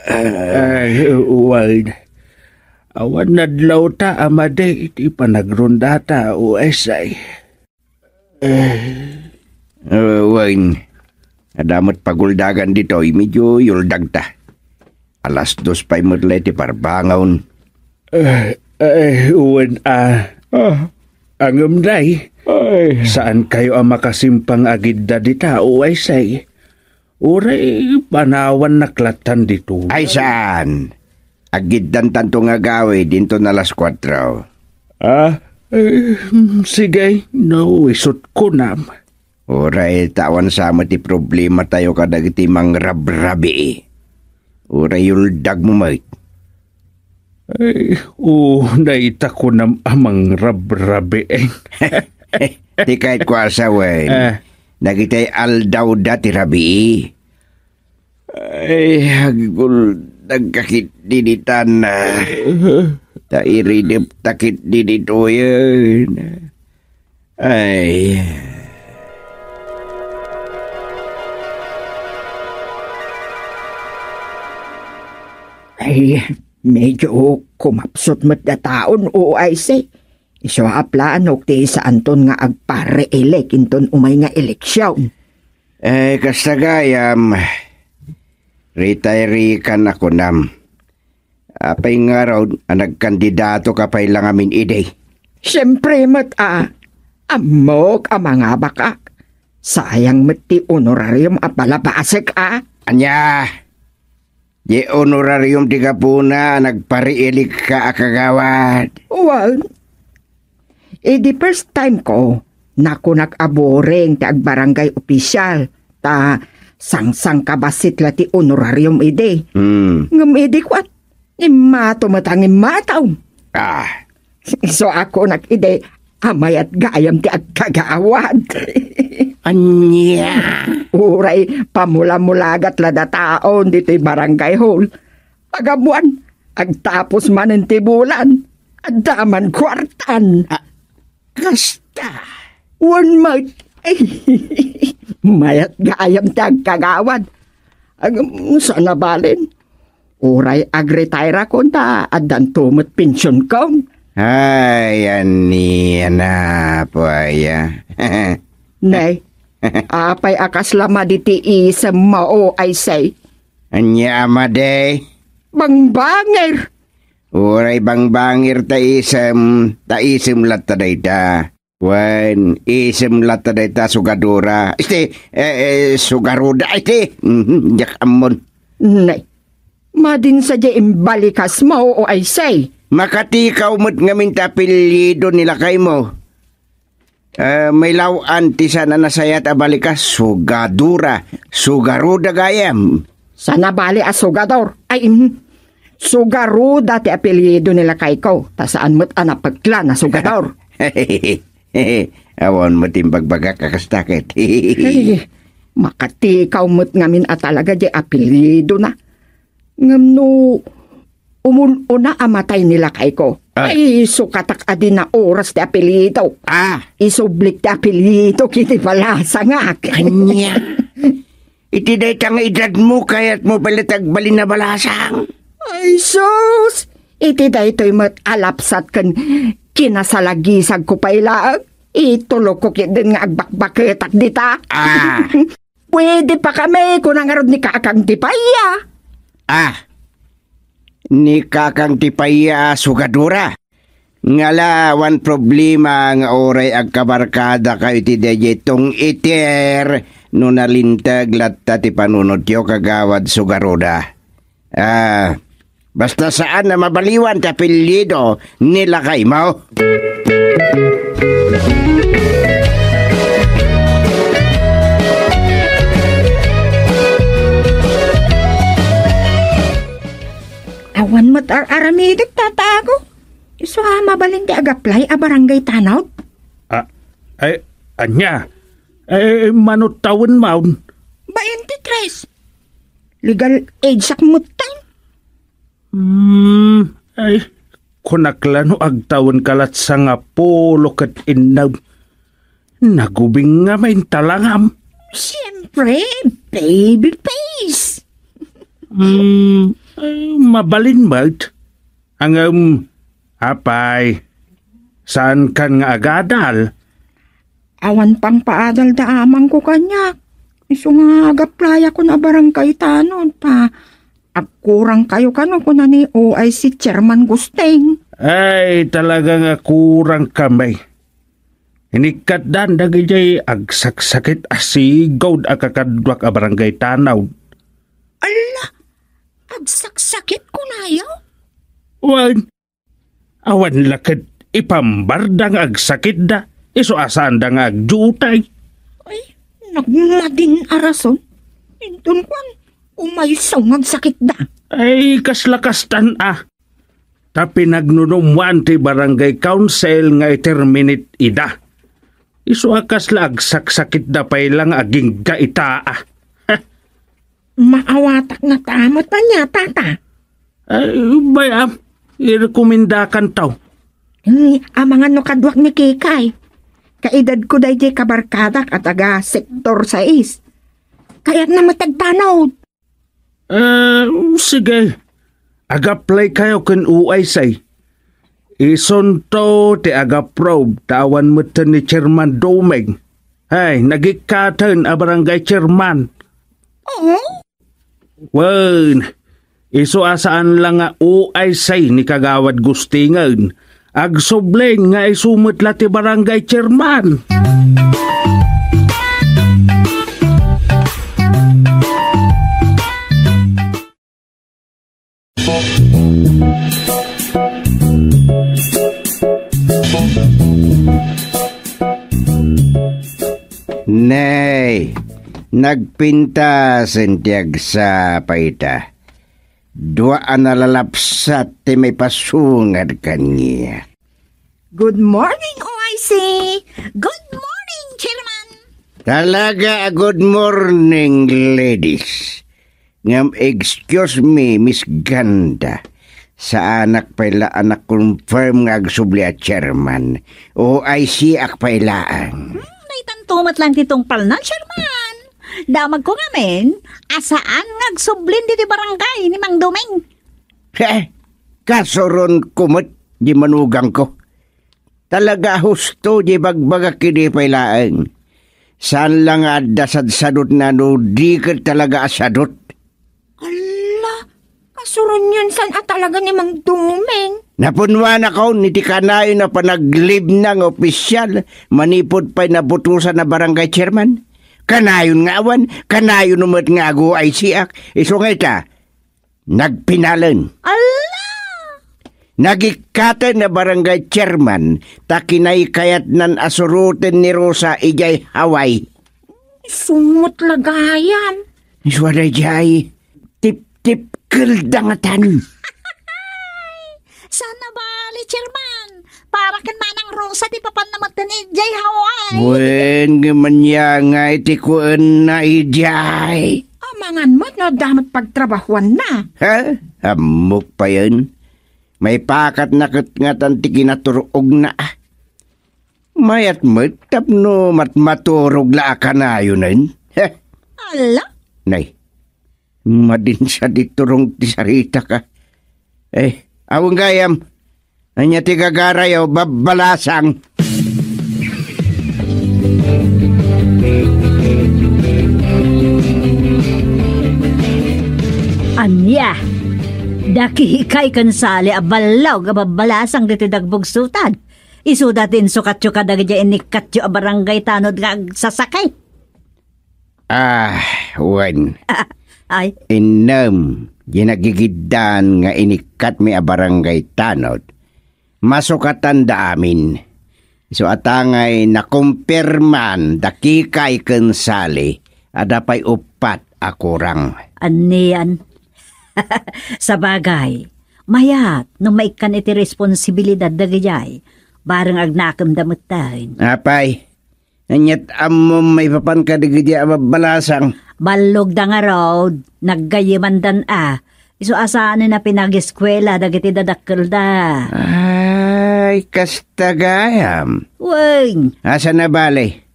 ay, Ward. Awan nadlawta a madi iti panagrondata, O S I. Eh. Eh, wen. Adda met paguldagan ditoy, medyo yuldagta. Alas dos pay met la iti parbangon. Eh, eh, wen a. Ah. Ngem, Nay, Ay. Saankayo a makasimpang agidda dita, O S I. Uray panawannak lattan ditoy. Ay, saan. Agiddantanto nga agawid inton alas kuatro. Ah? Eh, mm, sige, no, isut ko nam. Uray, ta awan sa met ti problematayo kadagiti mangrabrabii. Uray yuldagmo met. Ay, o, dayta kunam a mangrabrabii. Ti kayatko a sawen, Ah. dagitay aldawda ti rabii. Ay, aguldag ka ketdi ditan. Ta iridep ta ketdi ditoyen. Ay. Ay, medyo kumapsut met dataon, O I C. Isu a plano ti saanton nga agpareelek inton umay nga eleksion. Eh, kasta gayam, retire kan a kunam. Apay ngarud a nagkandidato ka pay la ngamin idi? Siempre met a, ammok a mangabakak. Sayang met ti honorarium a balabasek a. Ania? Di honorarium ti gapuna a nagparielek ka a kagawad. Wen, idi first time ko, nakunak a boring ti agbarangay opisyal, ta sangsangkabassit la ti honorarium idi. Hmm. Ngem idi kuan, immato met a ngimmato. Ah. Isu a kunak idi, a mayat gayam ti agkagawad. Ania? Uray pamulamulagat la dataon ditoy barangay hall. Pagabuan, agtapos manen ti bulan, adda man kuartan. Ah, kasta? Wen met. Mayat gayam ti agkagawad. Agam, saan a balin. Uray agretire-akon ta addanto met pensionkon. Ay, ania na, puaya. Nay, apay a kasla madi ti isem mo, ay say? Ania a madi? Bangbangir. Uray bangbangir ta isem, ta isem latta dayta. Wen, isem latta dayta sugadura. Iti, eh, eh, sugaruda. Iti, mhm, diak ammon. Nay, madin sadiay imbalikasmo, o ay say? Makatikaw met ngamin ti apelyido ni lakaymo. Eh, mailaw-an ti saan a nasayaat a balikas, sugadura, sugaruda gayam. Saan a bali a sugador? Ay, mm, sugaruda ti apelyido ni lakayko, ta saan met a napekla na sugador. Awan met imbagbagak a kasta ket. Ay, makatikaw met ngamin a talaga diay apelyidona. Ngem no umul-una a matay ni lakayko, Ah. ay, sukatak a di naoras ti apelyido. Ah. Isublik ti apelyido iti balasangak. Ania? Iti dayta nga edadmo, kayatmo pay la ti agbalin a balasang? Ay, sus! Iti daytoy met a lapsat ken kinasalagisagko pay laeng, itulokko ketdin nga agbakbaketak dita. Ah. Pwede pa kami, kuna ngarud ni Kakang Tipaya. Ah. Ni Kakang Tipaya a sugadura. Ngala, awan problema nga uray agkabarkadakayo iti daydiay tungiter no nalinteg latta ti panunotyo, Kagawad Sugaruda. Ah, basta saan a mabaliwan ti apelyido ni lakaymo. Awan met ar-aramidek, tatago. Isu a mabalin ti ag-apply a barangay tanod? Ah, ay, ania? Ay, mano tawen maon? Baintitres. Legal age-ak metten. Hmm, ay, kunak la no agtawen ka lat sangapulo ket innem. Nagubing nga maintalangam. Siyempre, baby face. Hmm, ay, mabalin met. Ngem, apay, saankan nga agadal? Awan pangpaadal da amangko kaniak. Isu nga agaplayakon a barangay tanod ta agkurangkayo kano, kuna ni O I C Chairman Gusting. Ay, talaga nga kurang kami. Inikkatdan dagijay agsaksakit a sigud a kakaduak a barangay tanod. Ala, agsaksakit kunayo? Wen, awan la ket ipambarda nga agsakitda, isu a saanda nga agdiutay. Ay, nagmadin a rason. Inton kuan, umayso nga agsakitda. Ay, kasla kastan a. Ta pinagnunumwan ti barangay council nga i-terminate ida. Isu a kasla agsaksakitda pay la nga agingga ita a. Maawatak nga tamot ania, tata. Ay, bay-am, irekomendakan taw. Hmm, amangan no kaduak ni Kikay. Kaedadko daydiay kabarkadak a taga Sektor sais. Kayatna met agtanod. Ah, sige. Ag-apply kayo ken O I C. Isunto ti ag-approve ta awan metten ni Chairman Doming. Ay, nagikkaten a barangay chairman. Oo? Wen, isu a saan la nga O I C ni Kagawad Gustingen. Agsublin nga isu met la ti barangay chairman. Nay, nagpintasen ti agsapa ita. Dua a nalalapsat ti maipasungad kaniak. Good morning, O I C! Good morning, Chairman! Talaga a good morning, ladies. Ngem excuse me, Miss Ganda. Saanak pay la a na-confirm nga agsubli a chairman. O I C ak pay laeng. Hmm, daytanto met lang ti tungpalna, Chairman. Damagko ngamin a saan nga agsublin ditoy barangay ni Mang Doming. He, kasuronko met di manugangko. Talaga a husto di bagbagak idi pay laeng. Saan la nga adda sadsadutna no di ket talaga a sadut. Alla, kasuronyon san a talaga ni Mang Doming. Napunwanakon iti kanayon a panaglibna nga opisial manipud pay nabutosan a barangay chairman. Kanayon nga awan, kanayon met nga agu ay siak. Isu nga ita, nagpinalen. Alla! Nagikkaten a barangay chairman ta kinaykayatnan a suroten ni Rosa idiay Hawaii. Isu met la gayam. Isu a daydiay, tiptipkelda ngatan. Saan a bali, Chairman? Para ken Manang Rosa ti papanna metten idiay Hawaii. Wen, ngem ania ngay ti kuenna idiay? Amangan met no adda met pagtrabahuanna. Ha? Ammok payen. Maipakatna ket ngatan ti kinatur-ogna. Mayat met tapno matmaturog la a kanayonen. Heh. Ala? Nay, madinsa di turong ti saritak a. Eh, awan gayam. Ania ti gagarayo, babbalasang? Ania? Dakikay ken Sali a ballog a babbalasang ditoy dagbugsutan. Isuda ti insukatyo kadagiti inikkatyo a barangay tanod nga agsasakit. Ah, wen. Ay. Innem, di nagigiddan nga inikkatmi a barangay tanod. Masukatanda amin. Isu a tangay nakumpirman dakikay ken Sali, adda pay uppat a kurang. Anian? Sabagay, mayat no maikkan iti responsibilidad dagijay, bareng agnakemda metten. Apay, aniat ammom maipapan kadagidi a babbalasang? Ballogda ngarud, naggayyemandan a. Isu a saanen a pinageskuela dagiti dadakkelda. Ay, kasta gayam. Wen. Asa na bale?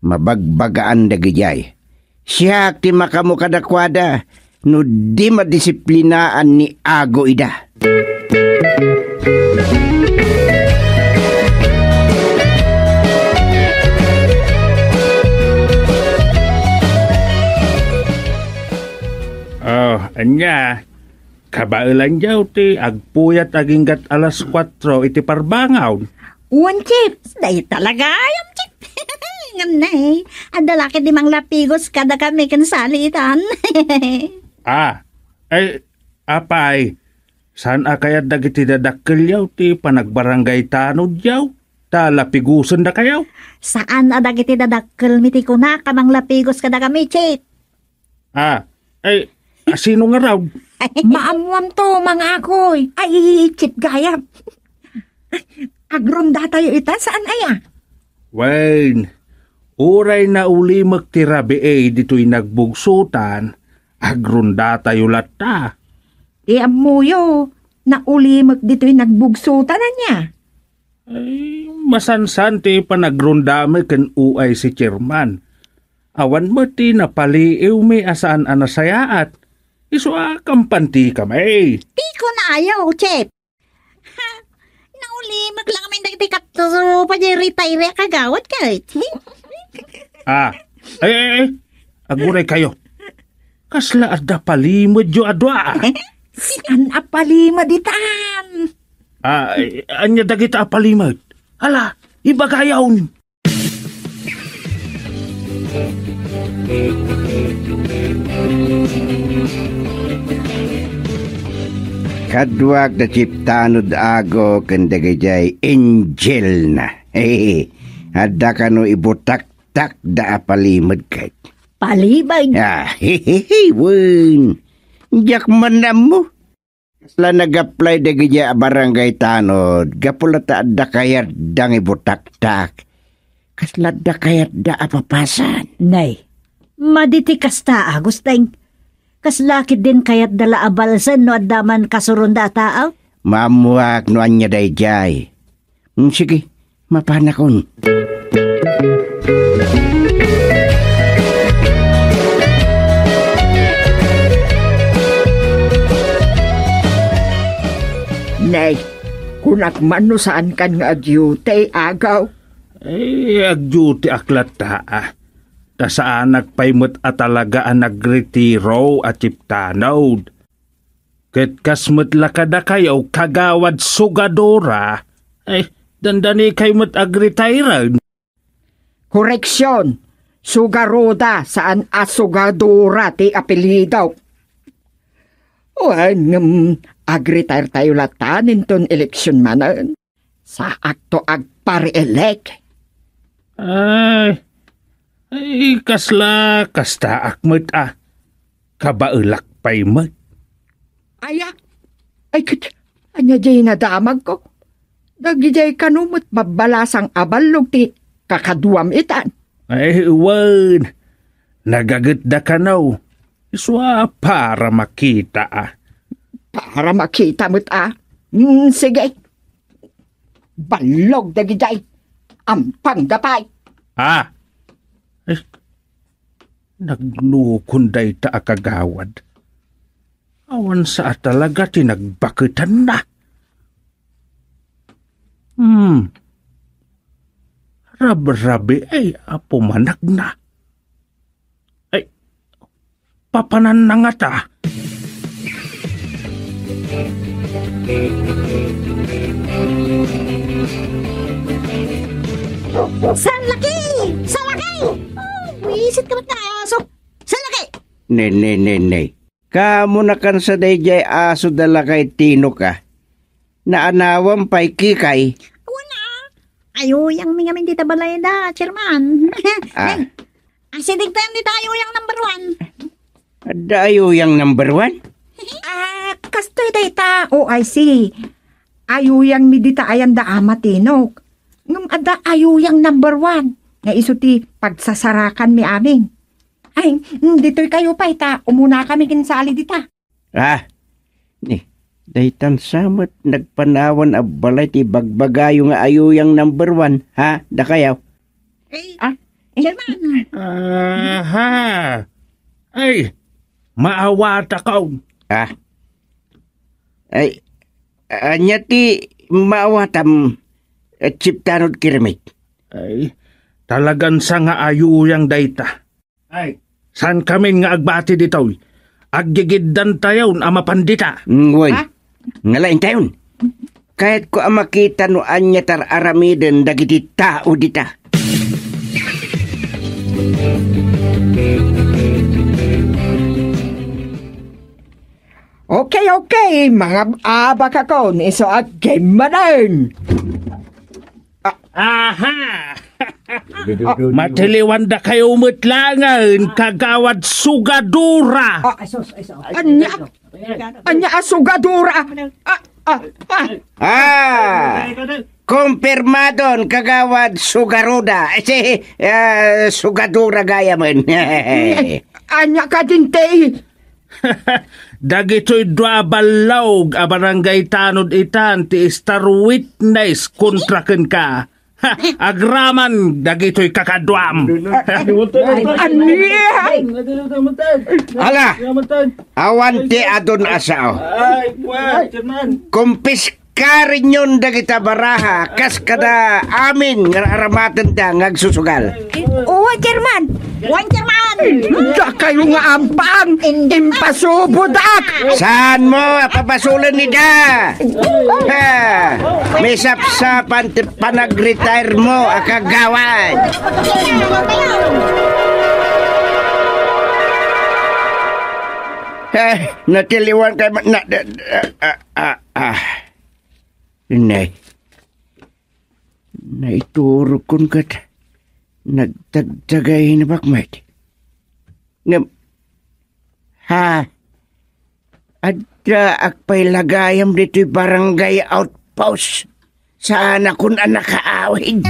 Mabagbagaan dagijay. Siak ti makamu kadakuada no di madisiplinaan ni Ago ida. Oh, ania? Kabaelanyo ti agpuyat aginggat alas kuatro iti parbangon? Wen, Chief. Dayta la gayam, Chief. Ngem ne, adda la ketdi manglapigos kadakami ken Sally itan. Ah, ay, apay, saan a kayat dagiti dadakkelyo ti panagbarangay tanodyo? Ta lapigosendakayo? Saan a dagiti dadakkelmi ti kunak a manglapigos kadakami, Chief. Ah, ay, asino ngarud? Maammoamto, Mangakoy. Ay, Chief Gayam. Agrondatayo ita, saan aya? Wen, uray naulimek ti rabii ditoy nagbugsotan, agrondatayo latta. Ti ammoyo, naulimek ditoy nagbugsotan, ania? Ay, masansan ti panagrondami ken O I C chairman. Awan met ti napaliiwmi a saan a nasayaat. Isu a kampantikami. Ti kunayo, Chief. Ha, naulimek la ngamin dagiti katsupa diay retire a kagawad ket. Ah, ay, ay, ay. Aguraykayo. Kasla adda palimedyo a dua. Saan a palimed itan? Ah, ay, ania dagita a palimed? Hala, ibagayon. Kaduak da Chief Tanod Ago ken dagidiay angel na. Adda kano ibutaktak da a palimed ket. Palimed? Ah, wen. Diak man ammo. Kasla nag-apply dagiti a barangay tanod, gapu la ta adda kayatda nga ibutaktak. Kasla adda kayatda a papasan. Nay, madi ti kasta, Agustin. Kasla ketdin kayatda la a balsen no adda man kasuronda a tao? Maammoak no ania daydiay. Mm, sige, mapanakon. Nay, kunak man no saankan nga agyuti, agaw. Ay, agyutiak latta, ah. Ta saanak pay met a talaga a nagretiro a Chief Tanod. Ket kas met la kadakayo, Kagawad Sugadora, ay, dandanikay met agretired. Koreksion, Sugaruda, saan a Sugadora ti apelyido. Wen, ngem, agretire tayo latta inton eleksion manen. Saakto agpare-elek. Ay, ay, kasla, kastaak met a. Kabaelak pay met. Aya, ay, ket, ania diay nadamagko? Dagidiay kano met babbalasang a ballog ti kakaduam itan? Ay, wen, nagagetda kano. Isu a para makita a. Para makita met a. Mm, sige. Ballog dagidiay. Ampangda pay. Ah! Eh, naglukon dayta a kagawad. Awan sa a talaga ti nagbaketanna. Hmm. Rabrabiay a pumanagna. Ay, papananna ngata. Salaki! Salaki! Oh, buisit ka met nga aso. Salaki! Ne, ne, ne, ne. Kamu nakan sa daydiay aso da lakay Tinok a. Naanawam pay kikay. Awan a. Ayuyangmi ngamin dita balay da, chairman. Ah. Ay, asideg tayo dita ayuyang number one. Adda ayuyang number one? Ah, kastoy dayta, O I C. Ayuyangmi dita ayan da Ama Tinok. Ngem adda ayuyang number one. Nga isu ti pagsasarakanmi amin. Ay, mm, ditoy kayo pay, ta umuna kami ken Sally dita. Ah, ni, daytan sa met nagpanawan a balay ti bagbagayo nga ayuyang number one, ha, dakayo? Ay, ah, chairman. Aha. Ay, maawatakaw. Ah. Ay, ania ti maawatam, eh, Chief Tanod Kirmit? Ay, talagan sa nga ayuyang dayta. Ay, saan kamin nga agbati ditoy? aggigiddantayon a mapan dita. Mm, wen. Ha? Ngalaentayon. Kayatko a makita no ania ti ar-aramiden dagiti tao dita. Okay, okay, mga abakakon, isu agkimmanen. Aha! Matiliwandakayo met laengen, Kagawad Sugadora. Ah, sus, sus. Ania? Ania a sugadora? Ah, ah, ah. Ah! Kumpirmadon, Kagawad Sugaruda. Eh, si, ah, Sugadora gayamen. Ania kadin ti? Dagitoy dua a ballawg a barangay tanod itan ti star witness kontra kenka. Ha, agraman dagitoy kakaduam. Ania? Ala, awan ti adun a sao. Kumpiskarenyon dagita baraha kas kada amin nga aramatenda nga agsusugal. Uy, Chairman! Wen, Chairman! Dakayo nga ampan! Impasubodak! Saanmo a pabasolen ida? Ha! Misapsapan ti panag-retire mo a kagawad! Eh, natiliwan kay ma-, na, na, ah, ah, ah. Nay. Naiturogkon ket nagdagdagay ni Bakmet. Ngem, ha? Adda agpaylagayam ditoy barangay outpost. Saanakon a nakaawid.